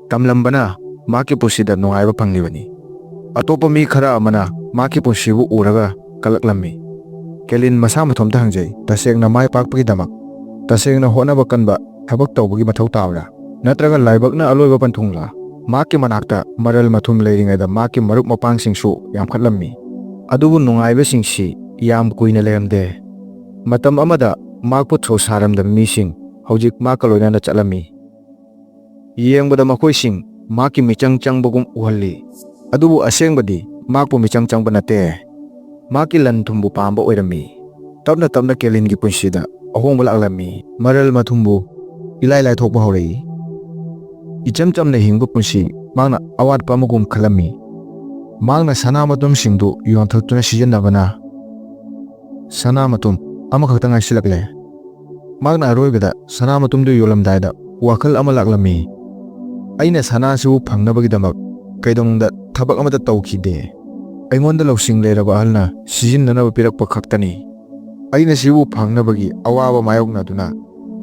ꯇꯝꯂꯝꯕꯅ ꯃꯍꯥꯛꯀꯤ ꯄꯨꯟꯁꯤꯗ ꯅꯨꯡꯉꯥꯏꯕ ꯐꯪꯂꯤꯕꯅꯤ"꯫ ꯑꯇꯣꯞꯄ ꯃꯤ ꯈꯔ ꯑꯃꯅ ꯃꯍꯥꯛꯀꯤ ꯄꯨꯟꯁꯤꯕꯨ ꯎꯔꯒ ꯀꯂꯛꯂꯝꯃꯤ꯫ ꯀꯦꯂꯤꯟ ꯃꯁꯥ ꯃꯊꯣꯝꯇ ꯍꯪꯖꯩ, "ꯇꯁꯦꯡꯅ ꯃꯥꯏ ꯄꯥꯛꯄꯒꯤꯗꯃꯛ ꯇꯁꯦꯡꯅ ꯍꯣꯠꯅꯕ ꯀꯟꯕ ꯊꯕꯛ ꯇꯧꯕꯒꯤ ꯃꯊꯧ ꯇꯥꯕ꯭ꯔꯥ? ꯅꯠꯇ꯭ꯔꯒ ꯂꯥꯏꯕꯛꯅ ꯑꯂꯣꯏꯕ ꯄꯟꯊꯨꯡꯂꯥ?" ꯃꯍꯥꯛꯀꯤ ꯃꯅꯥꯛꯇ ꯃꯔꯜ ꯃꯊꯨꯝ ꯂꯩꯔꯤꯉꯩꯗ ꯃꯍꯥꯛꯀꯤ ꯃꯔꯨꯞ ꯃꯄꯥꯡꯁꯤꯡꯁꯨ ꯌꯥꯝꯈꯠꯂꯝꯃꯤ꯫ ꯑꯗꯨꯕꯨ ꯅꯨꯡꯉꯥꯏꯕꯁꯤꯡꯁꯤ ꯌꯥꯝ ꯀꯨꯏꯅ ꯂꯩꯔꯝꯗꯦ꯫ ꯃꯇꯝ ꯑꯃꯗ ꯃꯍꯥꯛꯄꯨ ꯊꯧꯁꯥꯔꯝꯗꯕ ꯃꯤꯁꯤꯡ ꯍꯧꯖꯤꯛ ꯃꯍꯥꯛꯀ ꯂꯣꯏꯅꯅ ꯆꯠꯂꯝꯃꯤ꯫ ꯌꯦꯡꯕꯗ ꯃꯈꯣꯏꯁꯤꯡ ꯃꯍꯥꯛꯀꯤ ꯃꯤꯆꯪ ꯆꯪꯕꯒꯨꯝ ꯎꯍꯜꯂꯤ, ꯑꯗꯨꯕꯨ ꯑꯁꯦꯡꯕꯗꯤ ꯃꯍꯥꯛꯄꯨ ꯃꯤꯆꯪ ꯆꯪꯕ ꯅꯠꯇꯦ꯫ ꯃꯍꯥꯛꯀꯤ ꯂꯟ ꯊꯨꯝꯕꯨ ꯄꯥꯝꯕ ꯑꯣꯏꯔꯝꯃꯤ꯫ ꯇꯞꯅ ꯇꯞꯅ ꯀꯦꯂꯤꯟꯒꯤ ꯄꯨꯟꯁꯤꯗ ꯑꯍꯣꯡꯕ ꯂꯥꯛꯂꯝꯃꯤ꯫ ꯃꯔꯜ ꯃꯊꯨꯝꯕꯨ ꯏꯂꯥꯏ ꯂꯥꯏꯊꯣꯛꯄ ꯍꯧꯔꯛꯏ꯫ ꯏꯆꯝ ꯆꯝꯅ ꯍꯤꯡꯕ ꯄꯨꯟꯁꯤ ꯃꯍꯥꯛꯅ ꯑꯋꯥꯠꯄ ꯑꯃꯒꯨꯝ ꯈꯜꯂꯝꯃꯤ꯫ ꯃꯍꯥꯛꯅ ꯁꯅꯥ ꯃꯇꯨꯝꯁꯤꯡꯗꯨ ꯌꯣꯟꯊꯣꯛꯇꯨꯅ ꯁꯤꯖꯤꯟꯅꯕꯅ ꯁꯅꯥ ꯃꯇꯨꯝ ꯑꯃꯈꯛꯇ ꯉꯥꯏꯁꯤꯜꯂꯛꯂꯦ꯫ ꯃꯍꯥꯛꯅ ꯑꯔꯣꯏꯕꯗ ꯁꯅꯥ ꯃꯇꯨꯝꯗꯨ ꯌꯣꯜꯂꯝꯗꯥꯏꯗ ꯋꯥꯈꯜ ꯑꯃ ꯂꯥꯛꯂꯝꯃꯤ, "ꯑꯩꯅ ꯁꯅꯥꯁꯤꯕꯨ ꯐꯪꯅꯕꯒꯤꯗꯃꯛ ꯀꯩꯗꯧꯅꯨꯡꯗ ꯊꯕꯛ ꯑꯃꯠꯇ ꯇꯧꯈꯤꯗꯦ꯫ ꯑꯩꯉꯣꯟꯗ ꯂꯧꯁꯤꯡ ꯂꯩꯔꯕ ꯑꯍꯜꯅ ꯁꯤꯖꯤꯟꯅꯅꯕ ꯄꯤꯔꯛꯄ ꯈꯛꯇꯅꯤ꯫ ꯑꯩꯅ ꯁꯤꯕꯨ ꯐꯪꯅꯕꯒꯤ ꯑꯋꯥꯕ ꯃꯥꯌꯣꯛꯅꯗꯨꯅ,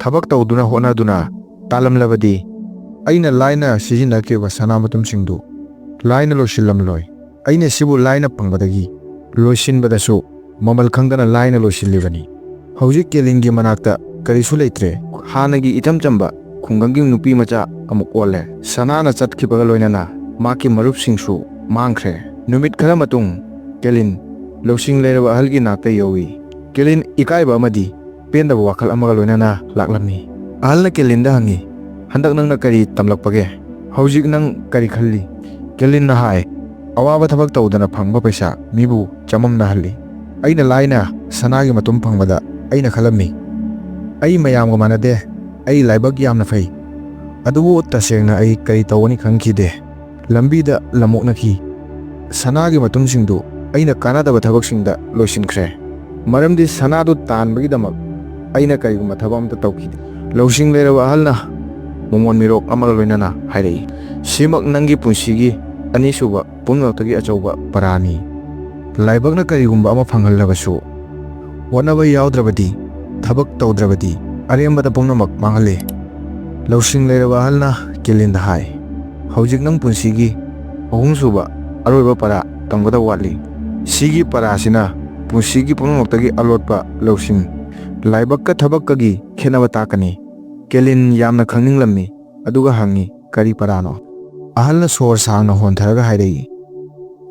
ꯊꯕꯛ ꯇꯧꯗꯨꯅ ꯍꯣꯠꯅꯗꯨꯅ ꯇꯥꯜꯂꯝꯂꯕꯗꯤ, ꯑꯩꯅ ꯂꯥꯏꯅ ꯁꯤꯖꯤꯟꯅꯈꯤꯕ ꯁꯅꯥ ꯃꯇꯨꯝꯁꯤꯡꯗꯨ ꯂꯥꯏꯅ ꯂꯣꯏꯁꯤꯜꯂꯝꯂꯣꯏ꯫ ꯑꯩꯅ ꯁꯤꯕꯨ ꯂꯥꯏꯅ ꯐꯪꯕꯗꯒꯤ ꯂꯣꯏꯁꯤꯟꯕꯗꯁꯨ ꯃꯃꯜ ꯈꯪꯗꯅ ꯂꯥꯏꯅ ꯂꯣꯏꯁꯤꯜꯂꯤꯕꯅꯤ"꯫ ꯍꯧꯖꯤꯛ ꯀꯦꯂꯤꯟꯒꯤ ꯃꯅꯥꯛꯇ ꯀꯔꯤꯁꯨ ꯂꯩꯇ꯭ꯔꯦ꯫ ꯍꯥꯟꯅꯒꯤ ꯏꯆꯝ ꯆꯝꯕ ꯈꯨꯡꯒꯪꯒꯤ ꯅꯨꯄꯤ ꯃꯆꯥ ꯑꯃꯨꯛ ꯑꯣꯜꯂꯦ꯫ ꯁꯅꯥꯅ ꯆꯠꯈꯤꯕꯒ ꯂꯣꯏꯅꯅ ꯃꯍꯥꯛꯀꯤ ꯃꯔꯨꯞꯁꯤꯡꯁꯨ ꯃꯥꯡꯈ꯭ꯔꯦ꯫ ꯅꯨꯃꯤꯠ ꯈꯔ ꯃꯇꯨꯡ ꯀꯦꯂꯤꯟ ꯂꯧꯁꯤꯡ ꯂꯩꯔꯕ ꯑꯍꯜꯒꯤ ꯅꯥꯛꯇ ꯌꯧꯏ꯫ ꯀꯦꯂꯤꯟ ꯏꯀꯥꯏꯕ ꯑꯃꯗꯤ ꯄꯦꯟꯗꯕ ꯋꯥꯈꯜ ꯑꯃꯒ ꯂꯣꯏꯅꯅ ꯂꯥꯛꯂꯝꯃꯤ꯫ ꯑꯍꯜꯅ ꯀꯦꯂꯤꯟꯗ ꯍꯪꯉꯤ, "ꯍꯟꯗꯛ ꯅꯪꯅ ꯀꯔꯤ ꯇꯝꯂꯛꯄꯒꯦ? ꯍꯧꯖꯤꯛ ꯅꯪ ꯀꯔꯤ ꯈꯜꯂꯤ?" ꯀꯦꯂꯤꯟꯅ ꯍꯥꯏ, "ꯑꯋꯥꯕ ꯊꯕꯛ ꯇꯧꯗꯅ ꯐꯪꯕ ꯄꯩꯁꯥ ꯃꯤꯕꯨ ꯆꯃꯝꯅꯍꯜꯂꯤ꯫ ꯑꯩꯅ ꯂꯥꯏꯅ ꯁꯅꯥꯒꯤ ꯃꯇꯨꯝ ꯐꯪꯕꯗ ꯑꯩꯅ ꯈꯜꯂꯝꯃꯤ, ꯑꯩ ꯃꯌꯥꯝꯒ ꯃꯥꯟꯅꯗꯦ, ꯑꯩ ꯂꯥꯏꯕꯛ ꯌꯥꯝꯅ ꯐꯩ꯫ ꯑꯗꯨꯕꯨ ꯇꯁꯦꯡꯅ ꯑꯩ ꯀꯔꯤ ꯇꯧꯒꯅꯤ ꯈꯪꯈꯤꯗꯦ꯫ ꯂꯝꯕꯤꯗ ꯂꯝꯑꯣꯛꯅꯈꯤ꯫ ꯁꯅꯥꯒꯤ ꯃꯇꯨꯝꯁꯤꯡꯗꯨ ꯑꯩꯅ ꯀꯥꯟꯅꯗꯕ ꯊꯕꯛꯁꯤꯡꯗ ꯂꯣꯏꯁꯤꯟꯈ꯭ꯔꯦ, ꯃꯔꯝꯗꯤ ꯁꯅꯥꯗꯨ ꯇꯥꯟꯕꯒꯤꯗꯃꯛ ꯑꯩꯅ ꯀꯔꯤꯒꯨꯝꯕ ꯊꯕꯛ ꯑꯃꯠꯇ ꯇꯧꯈꯤꯗꯦ꯫" ꯂꯧꯁꯤꯡ ꯂꯩꯔꯕ ꯑꯍꯜꯅ ꯃꯣꯃꯣꯟ ꯃꯤꯔꯣꯛ ꯑꯃꯒ ꯂꯣꯏꯅꯅ ꯍꯥꯏꯔꯛꯏ, "ꯁꯤꯃꯛ ꯅꯪꯒꯤ ꯄꯨꯟꯁꯤꯒꯤ ꯑꯅꯤꯁꯨꯕ ꯄꯨꯝꯅꯃꯛꯇꯒꯤ ꯑꯆꯧꯕ ꯄꯔꯥꯅꯤ꯫ ꯂꯥꯏꯕꯛꯅ ꯀꯔꯤꯒꯨꯝꯕ ꯑꯃ ꯐꯪꯍꯜꯂꯕꯁꯨ, ꯍꯣꯠꯅꯕ ꯌꯥꯎꯗ꯭ꯔꯕꯗꯤ, ꯊꯕꯛ ꯇꯧꯗ꯭ꯔꯕꯗꯤ, ꯑꯔꯦꯝꯕꯗ ꯄꯨꯝꯅꯃꯛ ꯃꯥꯡꯍꯜꯂꯤ꯫" ꯂꯧꯁꯤꯡ ꯂꯩꯔꯕ ꯑꯍꯜꯅ ꯀꯦꯂꯤꯟꯗ ꯍꯥꯏ, "ꯍꯧꯖꯤꯛ ꯅꯪ ꯄꯨꯟꯁꯤꯒꯤ ꯑꯍꯨꯝꯁꯨꯕ ꯑꯔꯣꯏꯕ ꯄꯔꯥ ꯇꯝꯒꯗꯕ ꯋꯥꯠꯂꯤ꯫ ꯁꯤꯒꯤ ꯄꯔꯥꯁꯤꯅ ꯄꯨꯟꯁꯤꯒꯤ ꯄꯨꯝꯅꯃꯛꯇꯒꯤ ꯑꯂꯣꯠꯄ ꯂꯧꯁꯤꯡ, ꯂꯥꯏꯕꯛꯀ ꯊꯕꯛꯀꯒꯤ ꯈꯦꯠꯅꯕ ꯇꯥꯛꯀꯅꯤ꯫" ꯀꯦꯂꯤꯟ ꯌꯥꯝꯅ ꯈꯪꯅꯤꯡꯂꯝꯃꯤ, ꯑꯗꯨꯒ ꯍꯪꯉꯤ, "ꯀꯔꯤ ꯄꯔꯥꯅꯣ?" ꯑꯍꯜꯅ ꯁꯣꯔ ꯁꯥꯡꯅ ꯍꯣꯟꯊꯔꯒ ꯍꯥꯏꯔꯛꯏ,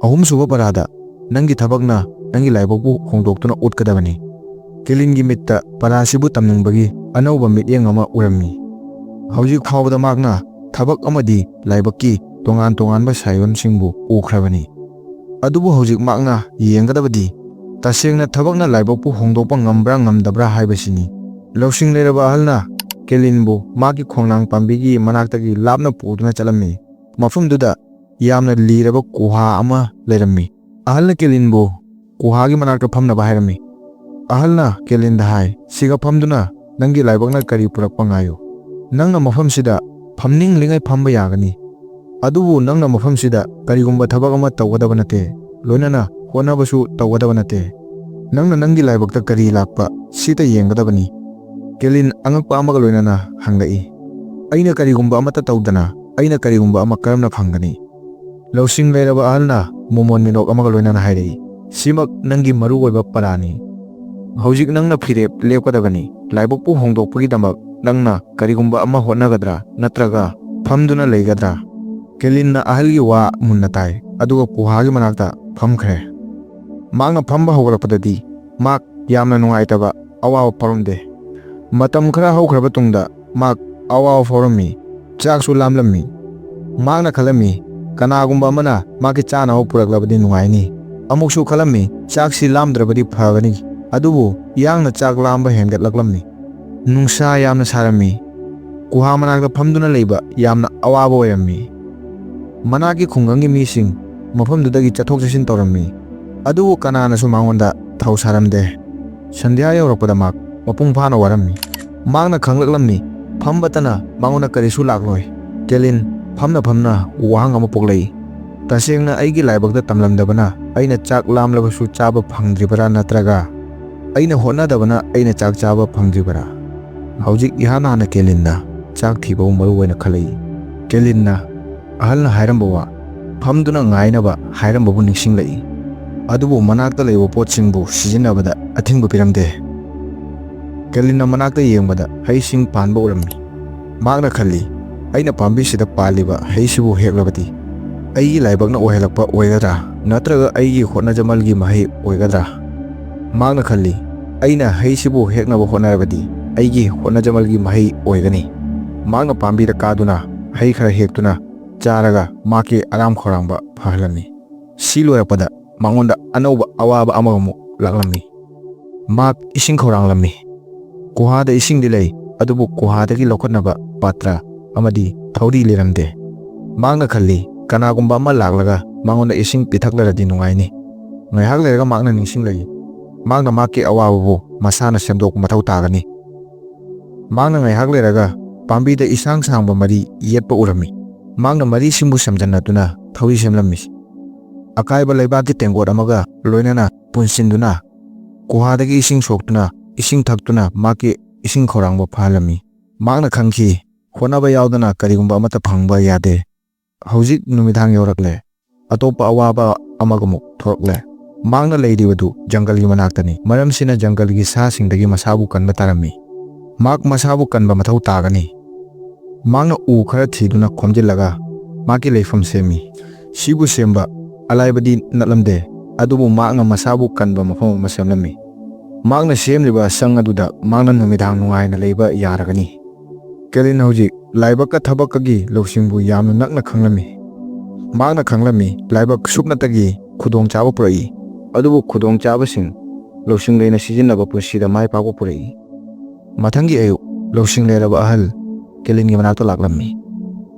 "ꯑꯍꯨꯝꯁꯨꯕ ꯄꯔꯥꯗ ꯅꯪꯒꯤ ꯊꯕꯛꯅ ꯅꯪꯒꯤ ꯂꯥꯏꯕꯛꯄꯨ ꯍꯣꯡꯗꯣꯛꯇꯨꯅ ꯎꯠꯀꯗꯕꯅꯤ꯫" ꯀꯦꯂꯤꯟꯒꯤ ꯃꯤꯠꯇ ꯄꯔꯥꯁꯤꯕꯨ ꯇꯝꯅꯤꯡꯕꯒꯤ ꯑꯅꯧꯕ ꯃꯤꯠꯌꯦꯡ ꯑꯃ ꯎꯔꯝꯃꯤ꯫ ꯍꯧꯖꯤꯛ ꯐꯥꯎꯕꯗ ꯃꯍꯥꯛꯅ ꯊꯕꯛ ꯑꯃꯗꯤ ꯂꯥꯏꯕꯛꯀꯤ ꯇꯣꯉꯥꯟ ꯇꯣꯉꯥꯟꯕ ꯁꯥꯏꯑꯣꯟꯁꯤꯡꯕꯨ ꯎꯈ꯭ꯔꯕꯅꯤ꯫ ꯑꯗꯨꯕꯨ ꯍꯧꯖꯤꯛ ꯃꯍꯥꯛꯅ ꯌꯦꯡꯒꯗꯕꯗꯤ ꯇꯁꯦꯡꯅ ꯊꯕꯛꯅ ꯂꯥꯏꯕꯛꯄꯨ ꯍꯣꯡꯗꯣꯛꯄ ꯉꯝꯕ꯭ꯔꯥ ꯉꯝꯗꯕ꯭ꯔꯥ ꯍꯥꯏꯕꯁꯤꯅꯤ꯫ ꯂꯧꯁꯤꯡ ꯂꯩꯔꯕ ꯑꯍꯜꯅ ꯀꯦꯂꯤꯟꯕꯨ ꯃꯍꯥꯛꯀꯤ ꯈꯣꯡꯅꯥꯡ ꯄꯥꯝꯕꯤꯒꯤ ꯃꯅꯥꯛꯇꯒꯤ ꯂꯥꯞꯅ ꯄꯨꯗꯨꯅ ꯆꯠꯂꯝꯃꯤ꯫ ꯃꯐꯝꯗꯨꯗ ꯌꯥꯝꯅ ꯂꯤꯔꯕ ꯒꯨꯍꯥ ꯑꯃ ꯂꯩꯔꯝꯃꯤ꯫ ꯑꯍꯜꯅ ꯀꯦꯂꯤꯟꯕꯨ ꯒꯨꯍꯥꯒꯤ ꯃꯅꯥꯛꯇ ꯐꯝꯅꯕ ꯍꯥꯏꯔꯝꯃꯤ꯫ ꯑꯍꯜꯅ ꯀꯦꯂꯤꯟꯗ ꯍꯥꯏ, "ꯁꯤꯒ ꯐꯝꯗꯨꯅ ꯅꯪꯒꯤ ꯂꯥꯏꯕꯛꯅ ꯀꯔꯤ ꯄꯨꯔꯛꯄ ꯉꯥꯏꯌꯨ꯫ ꯅꯪꯅ ꯃꯐꯝꯁꯤꯗ ꯐꯝꯅꯤꯡꯂꯤꯉꯩ ꯐꯝꯕ ꯌꯥꯒꯅꯤ꯫ ꯑꯗꯨꯕꯨ ꯅꯪꯅ ꯃꯐꯝꯁꯤꯗ ꯀꯔꯤꯒꯨꯝꯕ ꯊꯕꯛ ꯑꯃ ꯇꯧꯒꯗꯕ ꯅꯠꯇꯦ, ꯂꯣꯏꯅꯅ ꯍꯣꯠꯅꯕꯁꯨ ꯇꯧꯒꯗꯕ ꯅꯠꯇꯦ꯫ ꯅꯪꯅ ꯅꯪꯒꯤ ꯂꯥꯏꯕꯛꯇ ꯀꯔꯤ ꯂꯥꯛꯄ, ꯁꯤꯇ ꯌꯦꯡꯒꯗꯕꯅꯤ꯫" ꯀꯦꯂꯤꯟ ꯑꯉꯛꯄ ꯑꯃꯒ ꯂꯣꯏꯅꯅ ꯍꯪꯂꯛꯏ, "ꯑꯩꯅ ꯀꯔꯤꯒꯨꯝꯕ ꯑꯃꯠꯇ ꯇꯧꯗꯅ ꯑꯩꯅ ꯀꯔꯤꯒꯨꯝꯕ ꯑꯃ ꯀꯔꯝꯅ ꯐꯪꯒꯅꯤ?" ꯂꯧꯁꯤꯡ ꯂꯩꯔꯕ ꯑꯍꯜꯅ ꯃꯣꯃꯣꯟ ꯃꯤꯅꯣꯛ ꯑꯃꯒ ꯂꯣꯏꯅꯅ ꯍꯥꯏꯔꯛꯏ, "ꯁꯤꯃꯛ ꯅꯪꯒꯤ ꯃꯔꯨꯑꯣꯏꯕ ꯄꯔꯥꯅꯤ꯫ "ꯍꯧꯖꯤꯛ ꯅꯪꯅ ꯐꯤꯔꯦꯞ ꯂꯦꯞꯀꯗꯕꯅꯤ꯫ ꯂꯥꯏꯕꯛꯄꯨ ꯍꯣꯡꯗꯣꯛꯄꯒꯤꯗꯃꯛ ꯅꯪꯅ ꯀꯔꯤꯒꯨꯝꯕ ꯑꯃ ꯍꯣꯠꯅꯒꯗ꯭ꯔꯥ ꯅꯠꯇ꯭ꯔꯒ ꯐꯝꯗꯨꯅ ꯂꯩꯒꯗ꯭ꯔꯥ?" ꯀꯦꯂꯤꯟꯅ ꯑꯍꯜꯒꯤ ꯋꯥ ꯃꯨꯟꯅ ꯇꯥꯏ, ꯑꯗꯨꯒ ꯒꯨꯍꯥꯒꯤ ꯃꯅꯥꯛꯇ ꯐꯝꯈ꯭ꯔꯦ꯫ ꯃꯍꯥꯛꯅ ꯐꯝꯕ ꯍꯧꯒꯠꯂꯛꯄꯗꯗꯤ ꯃꯍꯥꯛ ꯌꯥꯝꯅ ꯅꯨꯡꯉꯥꯏꯇꯕ, ꯑꯋꯥꯕ ꯐꯥꯎꯔꯝꯗꯦ꯫ ꯃꯇꯝ ꯈꯔ ꯍꯧꯈ꯭ꯔꯕ ꯇꯨꯡꯗ ꯃꯍꯥꯛ ꯑꯋꯥꯕ ꯐꯥꯎꯔꯝꯃꯤ꯫ ꯆꯥꯛꯁꯨ ꯂꯥꯝꯂꯝꯃꯤ꯫ ꯃꯍꯥꯛꯅ ꯈꯜꯂꯝꯃꯤ, "ꯀꯅꯥꯒꯨꯝꯕ ꯑꯃꯅ ꯃꯍꯥꯛꯀꯤ ꯆꯥꯅꯕ ꯄꯨꯔꯛꯂꯕꯗꯤ ꯅꯨꯡꯉꯥꯏꯅꯤ"꯫ ꯑꯃꯨꯛꯁꯨ ꯈꯜꯂꯝꯃꯤ, "ꯆꯥꯛꯁꯤ ꯂꯥꯝꯗ꯭ꯔꯕꯗꯤ ꯐꯒꯅꯤ"꯫ ꯑꯗꯨꯕꯨ ꯏꯍꯥꯛꯅ ꯆꯥꯛ ꯂꯥꯝꯕ ꯍꯦꯟꯒꯠꯂꯛꯂꯝꯃꯤ꯫ ꯅꯨꯡꯁꯥ ꯌꯥꯝꯅ ꯁꯥꯔꯝꯃꯤ꯫ ꯒꯨꯍꯥ ꯃꯅꯥꯛꯇ ꯐꯝꯗꯨꯅ ꯂꯩꯕ ꯌꯥꯝꯅ ꯑꯋꯥꯕ ꯑꯣꯏꯔꯝꯃꯤ꯫ ꯃꯅꯥꯛꯀꯤ ꯈꯨꯡꯒꯪꯒꯤ ꯃꯤꯁꯤꯡ ꯃꯐꯝꯗꯨꯗꯒꯤ ꯆꯠꯊꯣꯛ ꯆꯠꯁꯤꯟ ꯇꯧꯔꯝꯃꯤ, ꯑꯗꯨꯕꯨ ꯀꯅꯥꯅꯁꯨ ꯃꯉꯣꯟꯗ ꯊꯧ ꯁꯥꯔꯝꯗꯦ꯫ ꯁꯟꯙ꯭ꯌꯥ ꯌꯧꯔꯛꯄꯗ ꯃꯍꯥꯛ ꯃꯄꯨꯡ ꯐꯥꯅ ꯋꯥꯔꯝꯃꯤ꯫ ꯃꯍꯥꯛꯅ ꯈꯪꯂꯛꯂꯝꯃꯤ, ꯐꯝꯕꯇꯅ ꯃꯉꯣꯟꯗ ꯀꯔꯤꯁꯨ ꯂꯥꯛꯂꯣꯏ꯫ ꯀꯦꯂꯤꯟ ꯐꯝꯅ ꯐꯝꯅ ꯋꯥꯍꯪ ꯑꯃ ꯄꯣꯛꯂꯛꯏ, "ꯇꯁꯦꯡꯅ ꯑꯩꯒꯤ ꯂꯥꯏꯕꯛꯇ ꯇꯝꯂꯝꯗꯕꯅ ꯑꯩꯅ ꯆꯥꯛ ꯂꯥꯝꯂꯕꯁꯨ ꯆꯥꯕ ꯐꯪꯗ꯭ꯔꯤꯕꯔꯥ, ꯅꯠꯇ꯭ꯔꯒ ꯑꯩꯅ ꯍꯣꯠꯅꯗꯕꯅ ꯑꯩꯅ ꯆꯥꯛ ꯆꯥꯕ ꯐꯪꯗ꯭ꯔꯤꯕꯔꯥ?" ꯍꯧꯖꯤꯛ ꯏꯍꯥꯟ ꯍꯥꯟꯅ ꯀꯦꯂꯤꯟꯅ ꯆꯥꯛ ꯊꯤꯕꯕꯨ ꯃꯔꯨ ꯑꯣꯏꯅ ꯈꯜꯂꯛꯏ꯫ ꯀꯦꯂꯤꯟꯅ ꯑꯍꯜꯅ ꯍꯥꯏꯔꯝꯕ ꯋꯥ, "ꯐꯝꯗꯨꯅ ꯉꯥꯏꯅꯕ" ꯍꯥꯏꯔꯝꯕꯕꯨ ꯅꯤꯡꯁꯤꯡꯂꯛꯏ꯫ ꯑꯗꯨꯕꯨ ꯃꯅꯥꯛꯇ ꯂꯩꯕ ꯄꯣꯠꯁꯤꯡꯕꯨ ꯁꯤꯖꯤꯟꯅꯕꯗ ꯑꯊꯤꯡꯕ ꯄꯤꯔꯝꯗꯦ꯫ ꯀꯦꯂꯤꯟꯅ ꯃꯅꯥꯛꯇ ꯌꯦꯡꯕꯗ ꯍꯩꯁꯤꯡ ꯄꯥꯟꯕ ꯎꯔꯝꯃꯤ꯫ ꯃꯍꯥꯛꯅ ꯈꯜꯂꯤ, "ꯑꯩꯅ ꯄꯥꯝꯕꯤꯁꯤꯗ ꯄꯥꯜꯂꯤꯕ ꯍꯩꯁꯤꯕꯨ ꯍꯦꯛꯂꯕꯗꯤ ꯑꯩꯒꯤ ꯂꯥꯏꯕꯛꯅ ꯑꯣꯏꯍꯜꯂꯛꯄ ꯑꯣꯏꯒꯗ꯭ꯔꯥ, ꯅꯠꯇ꯭ꯔꯒ ꯑꯩꯒꯤ ꯍꯣꯠꯅꯖꯃꯜꯒꯤ ꯃꯍꯩ ꯑꯣꯏꯒꯗ꯭ꯔꯥ?" ꯃꯍꯥꯛꯅ ꯈꯜꯂꯤ, "ꯑꯩꯅ ꯍꯩꯁꯤꯕꯨ ꯍꯦꯛꯅꯕ ꯍꯣꯠꯅꯔꯕꯗꯤ ꯑꯩꯒꯤ ꯍꯣꯠꯅꯖꯃꯜꯒꯤ ꯃꯍꯩ ꯑꯣꯏꯒꯅꯤ"꯫ ꯃꯍꯥꯛꯅ ꯄꯥꯝꯕꯤꯗ ꯀꯥꯗꯨꯅ ꯍꯩ ꯈꯔ ꯍꯦꯛꯇꯨꯅ ꯆꯥꯔꯒ ꯃꯍꯥꯛꯀꯤ ꯑꯔꯥꯝ ꯈꯧꯔꯥꯡꯕ ꯐꯍꯜꯂꯝꯃꯤ꯫ ꯁꯤ ꯂꯣꯏꯔꯛꯄꯗ ꯃꯉꯣꯟꯗ ꯑꯅꯧꯕ ꯑꯋꯥꯕ ꯑꯃꯃꯨꯛ ꯂꯥꯛꯂꯝꯃꯤ꯫ ꯃꯍꯥꯛ ꯏꯁꯤꯡ ꯈꯧꯔꯥꯡꯂꯝꯃꯤ꯫ ꯒꯨꯍꯥꯗ ꯏꯁꯤꯡꯗꯤ ꯂꯩ, ꯑꯗꯨꯕꯨ ꯒꯨꯍꯥꯗꯒꯤ ꯂꯧꯈꯠꯅꯕ ꯄꯥꯇ꯭ꯔ ꯑꯃꯗꯤ ꯊꯧꯔꯤ ꯂꯩꯔꯝꯗꯦ꯫ ꯃꯍꯥꯛꯅ ꯈꯜꯂꯤ, "ꯀꯅꯥꯒꯨꯝꯕ ꯑꯃ ꯂꯥꯛꯂꯒ ꯃꯉꯣꯟꯗ ꯏꯁꯤꯡ ꯄꯤꯊꯛꯂꯔꯗꯤ ꯅꯨꯡꯉꯥꯏꯅꯤ"꯫ ꯉꯥꯏꯍꯥꯛ ꯂꯩꯔꯒ ꯃꯍꯥꯛꯅ ꯅꯤꯡꯁꯤꯡꯂꯛꯏ, ꯃꯍꯥꯛꯅ ꯃꯍꯥꯛꯀꯤ ꯑꯋꯥꯕꯕꯨ ꯃꯁꯥꯅ ꯁꯦꯝꯗꯣꯛꯄ ꯃꯊꯧ ꯇꯥꯒꯅꯤ꯫ ꯃꯍꯥꯛꯅ ꯉꯥꯏꯍꯥꯛ ꯂꯩꯔꯒ ꯄꯥꯝꯕꯤꯗ ꯏꯁꯥꯡ ꯁꯥꯡꯕ ꯃꯔꯤ ꯌꯦꯠꯄ ꯎꯔꯝꯃꯤ꯫ ꯃꯍꯥꯛꯅ ꯃꯔꯤꯁꯤꯡꯕꯨ ꯁꯝꯖꯟꯅꯗꯨꯅ ꯊꯧꯔꯤ ꯁꯦꯝꯂꯝꯃꯤ꯫ ꯑꯀꯥꯏꯕ ꯂꯩꯕꯥꯛꯀꯤ ꯇꯦꯡꯀꯣꯠ ꯑꯃꯒ ꯂꯣꯏꯅꯅ ꯄꯨꯟꯁꯤꯟꯗꯨꯅ ꯒꯨꯍꯥꯗꯒꯤ ꯏꯁꯤꯡ ꯁꯣꯛꯇꯨꯅ, ꯏꯁꯤꯡ ꯊꯛꯇꯨꯅ ꯃꯍꯥꯛꯀꯤ ꯏꯁꯤꯡ ꯈꯧꯔꯥꯡꯕ ꯐꯍꯜꯂꯝꯃꯤ꯫ ꯃꯍꯥꯛꯅ ꯈꯪꯈꯤ, ꯍꯣꯠꯅꯕ ꯌꯥꯎꯗꯅ ꯀꯔꯤꯒꯨꯝꯕ ꯑꯃꯠꯇ ꯐꯪꯕ ꯌꯥꯗꯦ꯫ ꯍꯧꯖꯤꯛ ꯅꯨꯃꯤꯗꯥꯡ ꯌꯧꯔꯛꯂꯦ꯫ ꯑꯇꯣꯞꯄ ꯑꯋꯥꯕ ꯑꯃꯒꯃꯨꯛ ꯊꯣꯔꯛꯂꯦ꯫ ꯃꯍꯥꯛꯅ ꯂꯩꯔꯤꯕꯗꯨ ꯖꯪꯒꯜꯒꯤ ꯃꯅꯥꯛꯇꯅꯤ꯫ ꯃꯔꯝꯁꯤꯅ ꯖꯪꯒꯜꯒꯤ ꯁꯥꯁꯤꯡꯗꯒꯤ ꯃꯁꯥꯕꯨ ꯀꯟꯕ ꯇꯥꯔꯝꯃꯤ꯫ ꯃꯍꯥꯛ ꯃꯁꯥꯕꯨ ꯀꯟꯕ ꯃꯊꯧ ꯇꯥꯒꯅꯤ꯫ ꯃꯍꯥꯛꯅ ꯎ ꯈꯔ ꯊꯤꯗꯨꯅ ꯈꯣꯝꯖꯤꯜꯂꯒ ꯃꯍꯥꯛꯀꯤ ꯂꯩꯐꯝ ꯁꯦꯝꯃꯤ꯫ ꯁꯤꯕꯨ ꯁꯦꯝꯕ ꯑꯂꯥꯏꯕꯗꯤ ꯅꯠꯂꯝꯗꯦ, ꯑꯗꯨꯕꯨ ꯃꯍꯥꯛꯅ ꯃꯁꯥꯕꯨ ꯀꯟꯕ ꯃꯐꯝ ꯑꯃ ꯁꯦꯝꯂꯝꯃꯤ꯫ ꯃꯍꯥꯛꯅ ꯁꯦꯝꯂꯤꯕ ꯁꯪ ꯑꯗꯨꯗ ꯃꯍꯥꯛꯅ ꯅꯨꯃꯤꯗꯥꯡ ꯅꯨꯡꯉꯥꯏꯅ ꯂꯩꯕ ꯌꯥꯔꯒꯅꯤ꯫ ꯀꯦꯂꯤꯟ ꯍꯧꯖꯤꯛ ꯂꯥꯏꯕꯛꯀ ꯊꯕꯛꯀꯒꯤ ꯂꯧꯁꯤꯡꯕꯨ ꯌꯥꯝꯅ ꯅꯛꯅ ꯈꯪꯂꯝꯃꯤ꯫ ꯃꯍꯥꯛꯅ ꯈꯪꯂꯝꯃꯤ ꯂꯥꯏꯕꯛ ꯁꯨꯞꯅꯇꯒꯤ ꯈꯨꯗꯣꯡꯆꯥꯕ ꯄꯨꯔꯛꯏ, ꯑꯗꯨꯕꯨ ꯈꯨꯗꯣꯡꯆꯥꯕꯁꯤꯡ ꯂꯧꯁꯤꯡ ꯂꯩꯅ ꯁꯤꯖꯤꯟꯅꯕ ꯄꯨꯟꯁꯤꯗ ꯃꯥꯏ ꯄꯥꯛꯄ ꯄꯨꯔꯛꯏ꯫ ꯃꯊꯪꯒꯤ ꯑꯌꯨꯛ, ꯂꯧꯁꯤꯡ ꯂꯩꯔꯕ ꯑꯍꯜ ꯀꯦꯂꯤꯟꯒꯤ ꯃꯅꯥꯛꯇ ꯂꯥꯛꯂꯝꯃꯤ꯫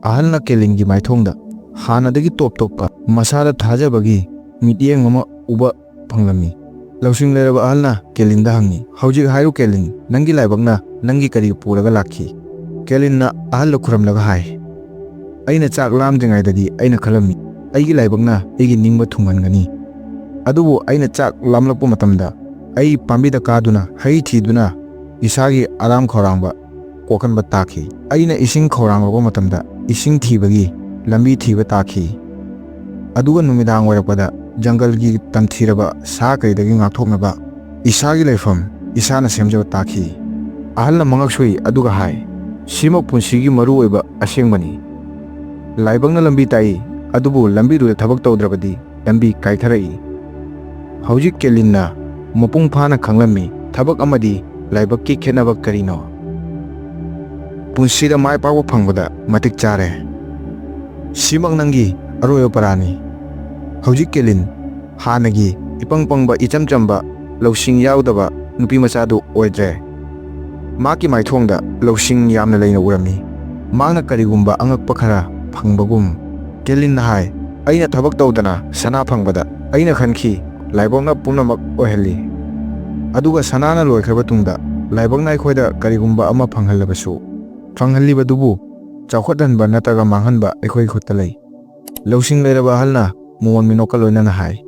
ꯑꯍꯜꯅ ꯀꯦꯂꯤꯟꯒꯤ ꯃꯥꯏꯊꯣꯡꯗ ꯍꯥꯟꯅꯗꯒꯤ ꯇꯣꯞ ꯇꯣꯞꯄ, ꯃꯁꯥꯗ ꯊꯥꯖꯕꯒꯤ ꯃꯤꯠꯌꯦꯡ ꯑꯃ ꯎꯕ ꯐꯪꯂꯝꯃꯤ꯫ ꯂꯧꯁꯤꯡ ꯂꯩꯔꯕ ꯑꯍꯜꯅ ꯀꯦꯂꯤꯟꯗ ꯍꯪꯉꯤ, "ꯍꯧꯖꯤꯛ ꯍꯥꯏꯔꯨ ꯀꯦꯂꯤꯟ, ꯅꯪꯒꯤ ꯂꯥꯏꯕꯛꯅ ꯅꯪꯒꯤ ꯀꯔꯤ ꯄꯨꯔꯒ ꯂꯥꯛꯈꯤ?" ꯀꯦꯂꯤꯟꯅ ꯑꯍꯜꯗ ꯈꯨꯔꯝꯂꯒ ꯍꯥꯏ, "ꯑꯩꯅ ꯆꯥꯛ ꯂꯥꯝꯗ꯭ꯔꯤꯉꯩꯗꯗꯤ ꯑꯩꯅ ꯈꯜꯂꯝꯃꯤ, ꯑꯩꯒꯤ ꯂꯥꯏꯕꯛꯅ ꯑꯩꯒꯤ ꯅꯤꯡꯕ ꯊꯨꯡꯍꯟꯒꯅꯤ꯫ ꯑꯗꯨꯕꯨ ꯑꯩꯅ ꯆꯥꯛ ꯂꯥꯝꯂꯛꯄ ꯃꯇꯝꯗ ꯑꯩ ꯄꯥꯝꯕꯤꯗ ꯀꯥꯗꯨꯅ ꯍꯩ ꯊꯤꯗꯨꯅ ꯏꯁꯥꯒꯤ ꯑꯔꯥꯝ ꯈꯧꯔꯥꯡꯕ ꯀꯣꯛꯍꯟꯕ ꯇꯥꯈꯤ꯫ ꯑꯩꯅ ꯏꯁꯤꯡ ꯈꯧꯔꯥꯡꯂꯛꯄ ꯃꯇꯝꯗ ꯏꯁꯤꯡ ꯊꯤꯕꯒꯤ ꯂꯝꯕꯤ ꯊꯤꯕ ꯇꯥꯈꯤ꯫ ꯑꯗꯨꯒ ꯅꯨꯃꯤꯗꯥꯡ ꯑꯣꯏꯔꯛꯄꯗ ꯖꯪꯒꯜꯒꯤ ꯇꯝꯊꯤꯔꯕ ꯁꯥ ꯀꯩꯗꯒꯤ ꯉꯥꯛꯊꯣꯛꯅꯕ ꯏꯁꯥꯒꯤ ꯂꯩꯐꯝ ꯏꯁꯥꯅ ꯁꯦꯝꯖꯕ ꯇꯥꯈꯤ꯫" ꯑꯍꯜꯅ ꯃꯉꯛ ꯁꯨꯏ ꯑꯗꯨꯒ ꯍꯥꯏ, "ꯁꯤꯃꯛ ꯄꯨꯟꯁꯤꯒꯤ ꯃꯔꯨ ꯑꯣꯏꯕ ꯑꯁꯦꯡꯕꯅꯤ꯫ ꯂꯥꯏꯕꯛꯅ ꯂꯝꯕꯤ ꯇꯥꯛꯏ, ꯑꯗꯨꯕꯨ ꯂꯝꯕꯤꯗꯨꯗ ꯊꯕꯛ ꯇꯧꯗ꯭ꯔꯕꯗꯤ ꯂꯝꯕꯤ ꯀꯥꯏꯊꯔꯛꯏ꯫ ꯍꯧꯖꯤꯛ ꯀꯦꯂꯤꯟꯅ ꯃꯄꯨꯡ ꯐꯥꯅ ꯈꯪꯂꯝꯃꯤ ꯊꯕꯛ ꯑꯃꯗꯤ ꯂꯥꯏꯕꯛꯀꯤ ꯈꯦꯠꯅꯕ ꯀꯔꯤꯅꯣ꯫ ꯄꯨꯟꯁꯤꯗ ꯃꯥꯏ ꯄꯥꯛꯄ ꯐꯪꯕꯗ ꯃꯇꯤꯛ ꯆꯥꯔꯦ꯫ ꯁꯤꯃꯛ ꯅꯪꯒꯤ ꯑꯔꯣꯏꯕ ꯄꯔꯥꯅꯤ꯫" ꯍꯧꯖꯤꯛ ꯀꯦꯂꯤꯟ ꯍꯥꯟꯅꯒꯤ ꯏꯄꯪ ꯄꯪꯕ, ꯏꯆꯝ ꯆꯝꯕ, ꯂꯧꯁꯤꯡ ꯌꯥꯎꯗꯕ ꯅꯨꯄꯤ ꯃꯆꯥꯗꯨ ꯑꯣꯏꯗ꯭ꯔꯦ꯫ ꯃꯍꯥꯛꯀꯤ ꯃꯥꯏꯊꯣꯡꯗ ꯂꯧꯁꯤꯡ ꯌꯥꯝꯅ ꯂꯩꯅ ꯎꯔꯝꯃꯤ꯫ ꯃꯍꯥꯛꯅ ꯀꯔꯤꯒꯨꯝꯕ ꯑꯉꯛꯄ ꯈꯔ ꯐꯪꯕꯒꯨꯝ꯫ ꯀꯦꯂꯤꯟꯅ ꯍꯥꯏ, "ꯑꯩꯅ ꯊꯕꯛ ꯇꯧꯗꯅ ꯁꯅꯥ ꯐꯪꯕꯗ ꯑꯩꯅ ꯈꯟꯈꯤ, ꯂꯥꯏꯕꯛꯅ ꯄꯨꯝꯅꯃꯛ ꯑꯣꯏꯍꯜꯂꯤ꯫ ꯑꯗꯨꯒ ꯁꯅꯥꯅ ꯂꯣꯏꯈ꯭ꯔꯕ ꯇꯨꯡꯗ ꯂꯥꯏꯕꯛꯅ ꯑꯩꯈꯣꯏꯗ ꯀꯔꯤꯒꯨꯝꯕ ꯑꯃ ꯐꯪꯍꯜꯂꯕꯁꯨ, ꯐꯪꯍꯜꯂꯤꯕꯗꯨꯕꯨ ꯆꯥꯎꯈꯠꯍꯟꯕ ꯅꯠꯇ꯭ꯔꯒ ꯃꯥꯡꯍꯟꯕ ꯑꯩꯈꯣꯏꯒꯤ ꯈꯨꯠꯇ ꯂꯩ꯫" ꯂꯧꯁꯤꯡ ꯂꯩꯔꯕ ꯑꯍꯜꯅ ꯃꯣꯃꯣꯟ ꯃꯤꯅꯣꯛꯀ ꯂꯣꯏꯅꯅ ꯍꯥꯏ,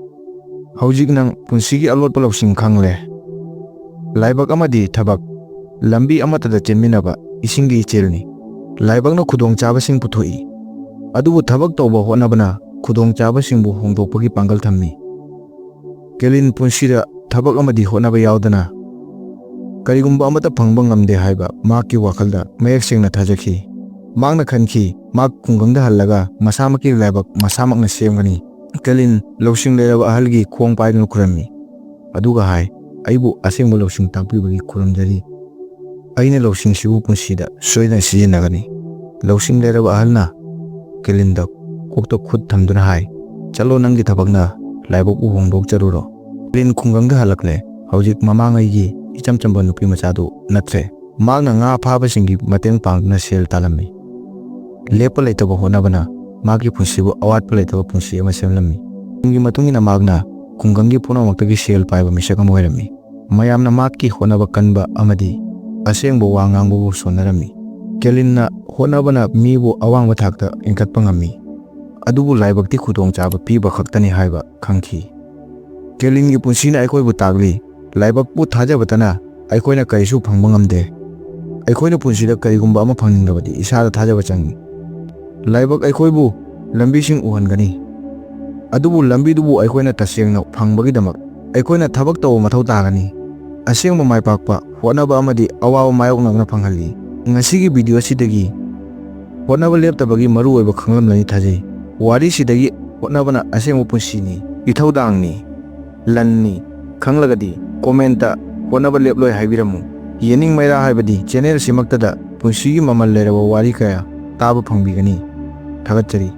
"ꯍꯧꯖꯤꯛ ꯅꯪ ꯄꯨꯟꯁꯤꯒꯤ ꯑꯂꯣꯠꯄ ꯂꯧꯁꯤꯡ ꯈꯪꯂꯦ꯫ ꯂꯥꯏꯕꯛ ꯑꯃꯗꯤ ꯊꯕꯛ, ꯂꯝꯕꯤ ꯑꯃꯠꯇꯗ ꯆꯦꯟꯃꯤꯟꯅꯕ ꯏꯁꯤꯡꯒꯤ ꯏꯆꯦꯜꯅꯤ꯫ ꯂꯥꯏꯕꯛꯅ ꯈꯨꯗꯣꯡꯆꯥꯕꯁꯤꯡ ꯄꯨꯊꯣꯛꯏ, ꯑꯗꯨꯕꯨ ꯊꯕꯛ ꯇꯧꯕ ꯍꯣꯠꯅꯕꯅ ꯈꯨꯗꯣꯡꯆꯥꯕꯁꯤꯡꯕꯨ ꯍꯣꯡꯗꯣꯛꯄꯒꯤ ꯄꯥꯡꯒꯜ ꯊꯝꯃꯤ꯫ ꯀꯦꯂꯤꯟ ꯄꯨꯟꯁꯤꯗ ꯊꯕꯛ ꯑꯃꯗꯤ ꯍꯣꯠꯅꯕ ꯌꯥꯎꯗꯅ ꯀꯔꯤꯒꯨꯝꯕ ꯑꯃꯠꯇ ꯐꯪꯕ ꯉꯝꯗꯦ ꯍꯥꯏꯕ ꯃꯍꯥꯛꯀꯤ ꯋꯥꯈꯜꯗ ꯃꯌꯦꯛ ꯁꯦꯡꯅ ꯊꯥꯖꯈꯤ꯫ ꯃꯍꯥꯛꯅ ꯈꯟꯈꯤ, ꯃꯍꯥꯛ ꯈꯨꯡꯒꯪꯗ ꯍꯜꯂꯒ ꯃꯁꯥꯃꯛꯀꯤ ꯂꯥꯏꯕꯛ ꯃꯁꯥꯃꯛꯅ ꯁꯦꯝꯒꯅꯤ꯫ ꯀꯦꯂꯤꯟ ꯂꯧꯁꯤꯡ ꯂꯩꯔꯕ ꯑꯍꯜꯒꯤ ꯈꯣꯡ ꯄꯥꯏꯗꯨꯅ ꯈꯨꯔꯝꯃꯤ, ꯑꯗꯨꯒ ꯍꯥꯏ, "ꯑꯩꯕꯨ ꯑꯁꯦꯡꯕ ꯂꯧꯁꯤꯡ ꯇꯥꯛꯄꯤꯕꯒꯤ ꯈꯨꯔꯨꯝꯖꯔꯤ꯫ ꯑꯩꯅ ꯂꯧꯁꯤꯡꯁꯤꯕꯨ ꯄꯨꯟꯁꯤꯗ ꯁꯣꯏꯗꯅ ꯁꯤꯖꯤꯟꯅꯒꯅꯤ"꯫ ꯂꯧꯁꯤꯡ ꯂꯩꯔꯕ ꯑꯍꯜꯅ ꯀꯦꯂꯤꯟꯗ ꯀꯣꯛꯇ ꯈꯨꯠ ꯊꯝꯗꯨꯅ ꯍꯥꯏ, "ꯆꯠꯂꯣ, ꯅꯪꯒꯤ ꯊꯕꯛꯅ ꯂꯥꯏꯕꯛꯄꯨ ꯍꯣꯡꯗꯣꯛꯆꯔꯨꯔꯣ"꯫ ꯀꯦꯂꯤꯟ ꯈꯨꯡꯒꯪꯗ ꯍꯜꯂꯛꯂꯦ꯫ ꯍꯧꯖꯤꯛ ꯃꯃꯥꯡꯉꯩꯒꯤ ꯏꯆꯝ ꯆꯝꯕ ꯅꯨꯄꯤ ꯃꯆꯥꯗꯨ ꯅꯠꯇ꯭ꯔꯦ꯫ ꯃꯍꯥꯛꯅ ꯉꯥ ꯐꯥꯕꯁꯤꯡꯒꯤ ꯃꯇꯦꯡ ꯄꯥꯡꯗꯨꯅ ꯁꯦꯜ ꯇꯥꯜꯂꯝꯃꯤ꯫ ꯂꯦꯞꯄ ꯂꯩꯇꯕ ꯍꯣꯠꯅꯕꯅ ꯃꯍꯥꯛꯀꯤ ꯄꯨꯟꯁꯤꯕꯨ ꯑꯋꯥꯠꯄ ꯂꯩꯇꯕ ꯄꯨꯟꯁꯤ ꯑꯃ ꯁꯦꯝꯂꯝꯃꯤ꯫ ꯃꯇꯝꯒꯤ ꯃꯇꯨꯡ ꯏꯟꯅ ꯃꯍꯥꯛꯅ ꯈꯨꯡꯒꯪꯒꯤ ꯄꯨꯝꯅꯃꯛꯇꯒꯤ ꯁꯦꯜ ꯄꯥꯏꯕ ꯃꯤꯁꯛ ꯑꯃ ꯑꯣꯏꯔꯝꯃꯤ꯫ ꯃꯌꯥꯝꯅ ꯃꯍꯥꯛꯀꯤ ꯍꯣꯠꯅꯕ ꯀꯟꯕ ꯑꯃꯗꯤ ꯑꯁꯦꯡꯕ ꯋꯥ ꯉꯥꯡꯕꯕꯨ ꯁꯣꯟꯅꯔꯝꯃꯤ꯫ ꯀꯦꯂꯤꯟꯅ ꯍꯣꯠꯅꯕꯅ ꯃꯤꯕꯨ ꯑꯋꯥꯡꯕ ꯊꯥꯛꯇ ꯏꯟꯈꯠꯄ ꯉꯝꯃꯤ, ꯑꯗꯨꯕꯨ ꯂꯥꯏꯕꯛꯇꯤ ꯈꯨꯗꯣꯡꯆꯥꯕ ꯄꯤꯕ ꯈꯛꯇꯅꯤ ꯍꯥꯏꯕ ꯈꯪꯈꯤ꯫ ꯀꯦꯂꯤꯟꯒꯤ ꯄꯨꯟꯁꯤꯅ ꯑꯩꯈꯣꯏꯕꯨ ꯇꯥꯛꯂꯤ, ꯂꯥꯏꯕꯛꯄꯨ ꯊꯥꯖꯕꯇꯅ ꯑꯩꯈꯣꯏꯅ ꯀꯔꯤꯁꯨ ꯐꯪꯕ ꯉꯝꯗꯦ꯫ ꯑꯩꯈꯣꯏꯅ ꯄꯨꯟꯁꯤꯗ ꯀꯔꯤꯒꯨꯝꯕ ꯑꯃ ꯐꯪꯅꯤꯡꯂꯕꯗꯤ ꯏꯁꯥꯗ ꯊꯥꯖꯕ ꯆꯪꯏ꯫ ꯂꯥꯏꯕꯛ ꯑꯩꯈꯣꯏꯕꯨ ꯂꯝꯕꯤꯁꯤꯡ ꯎꯍꯟꯒꯅꯤ, ꯑꯗꯨꯕꯨ ꯂꯝꯕꯤꯗꯨꯕꯨ ꯑꯩꯈꯣꯏꯅ ꯇꯁꯦꯡꯅ ꯐꯪꯕꯒꯤꯗꯃꯛ ꯑꯩꯈꯣꯏꯅ ꯊꯕꯛ ꯇꯧꯕ ꯃꯊꯧ ꯇꯥꯒꯅꯤ꯫ ꯑꯁꯦꯡꯕ ꯃꯥꯏ ꯄꯥꯛꯄ, ꯍꯣꯠꯅꯕ ꯑꯃꯗꯤ ꯑꯋꯥꯕ ꯃꯥꯌꯣꯛꯅꯕꯅ ꯐꯪꯍꯜꯂꯤ꯫ ꯉꯁꯤꯒꯤ ꯚꯤꯗꯤꯑꯣ ꯑꯁꯤꯗꯒꯤ ꯍꯣꯠꯅꯕ ꯂꯦꯞꯇꯕꯒꯤ ꯃꯔꯨꯑꯣꯏꯕ ꯈꯪꯂꯝꯂꯅꯤ ꯊꯥꯖꯩ꯫ ꯋꯥꯔꯤꯁꯤꯗꯒꯤ ꯍꯣꯠꯅꯕꯅ ꯑꯁꯦꯡꯕ ꯄꯨꯟꯁꯤꯅꯤ, ꯏꯊꯧꯗꯥꯡꯅꯤ, ꯂꯟꯅꯤ ꯈꯪꯂꯒꯗꯤ ꯀꯣꯃꯦꯟꯇ "ꯍꯣꯠꯅꯕ ꯂꯦꯞꯂꯣꯏ" ꯍꯥꯏꯕꯤꯔꯝꯃꯨ꯫ ꯌꯦꯅꯤꯡ ꯃꯩꯔꯥ ꯍꯥꯏꯕꯗꯤ ꯆꯦꯅꯦꯜ ꯁꯤꯃꯛꯇꯗ ꯄꯨꯟꯁꯤꯒꯤ ꯃꯃꯜ ꯂꯩꯔꯕ ꯋꯥꯔꯤ ꯀꯌꯥ ꯇꯥꯕ ꯐꯪꯕꯤꯒꯅꯤ꯫ ꯊꯥꯒꯠꯆꯔꯤ꯫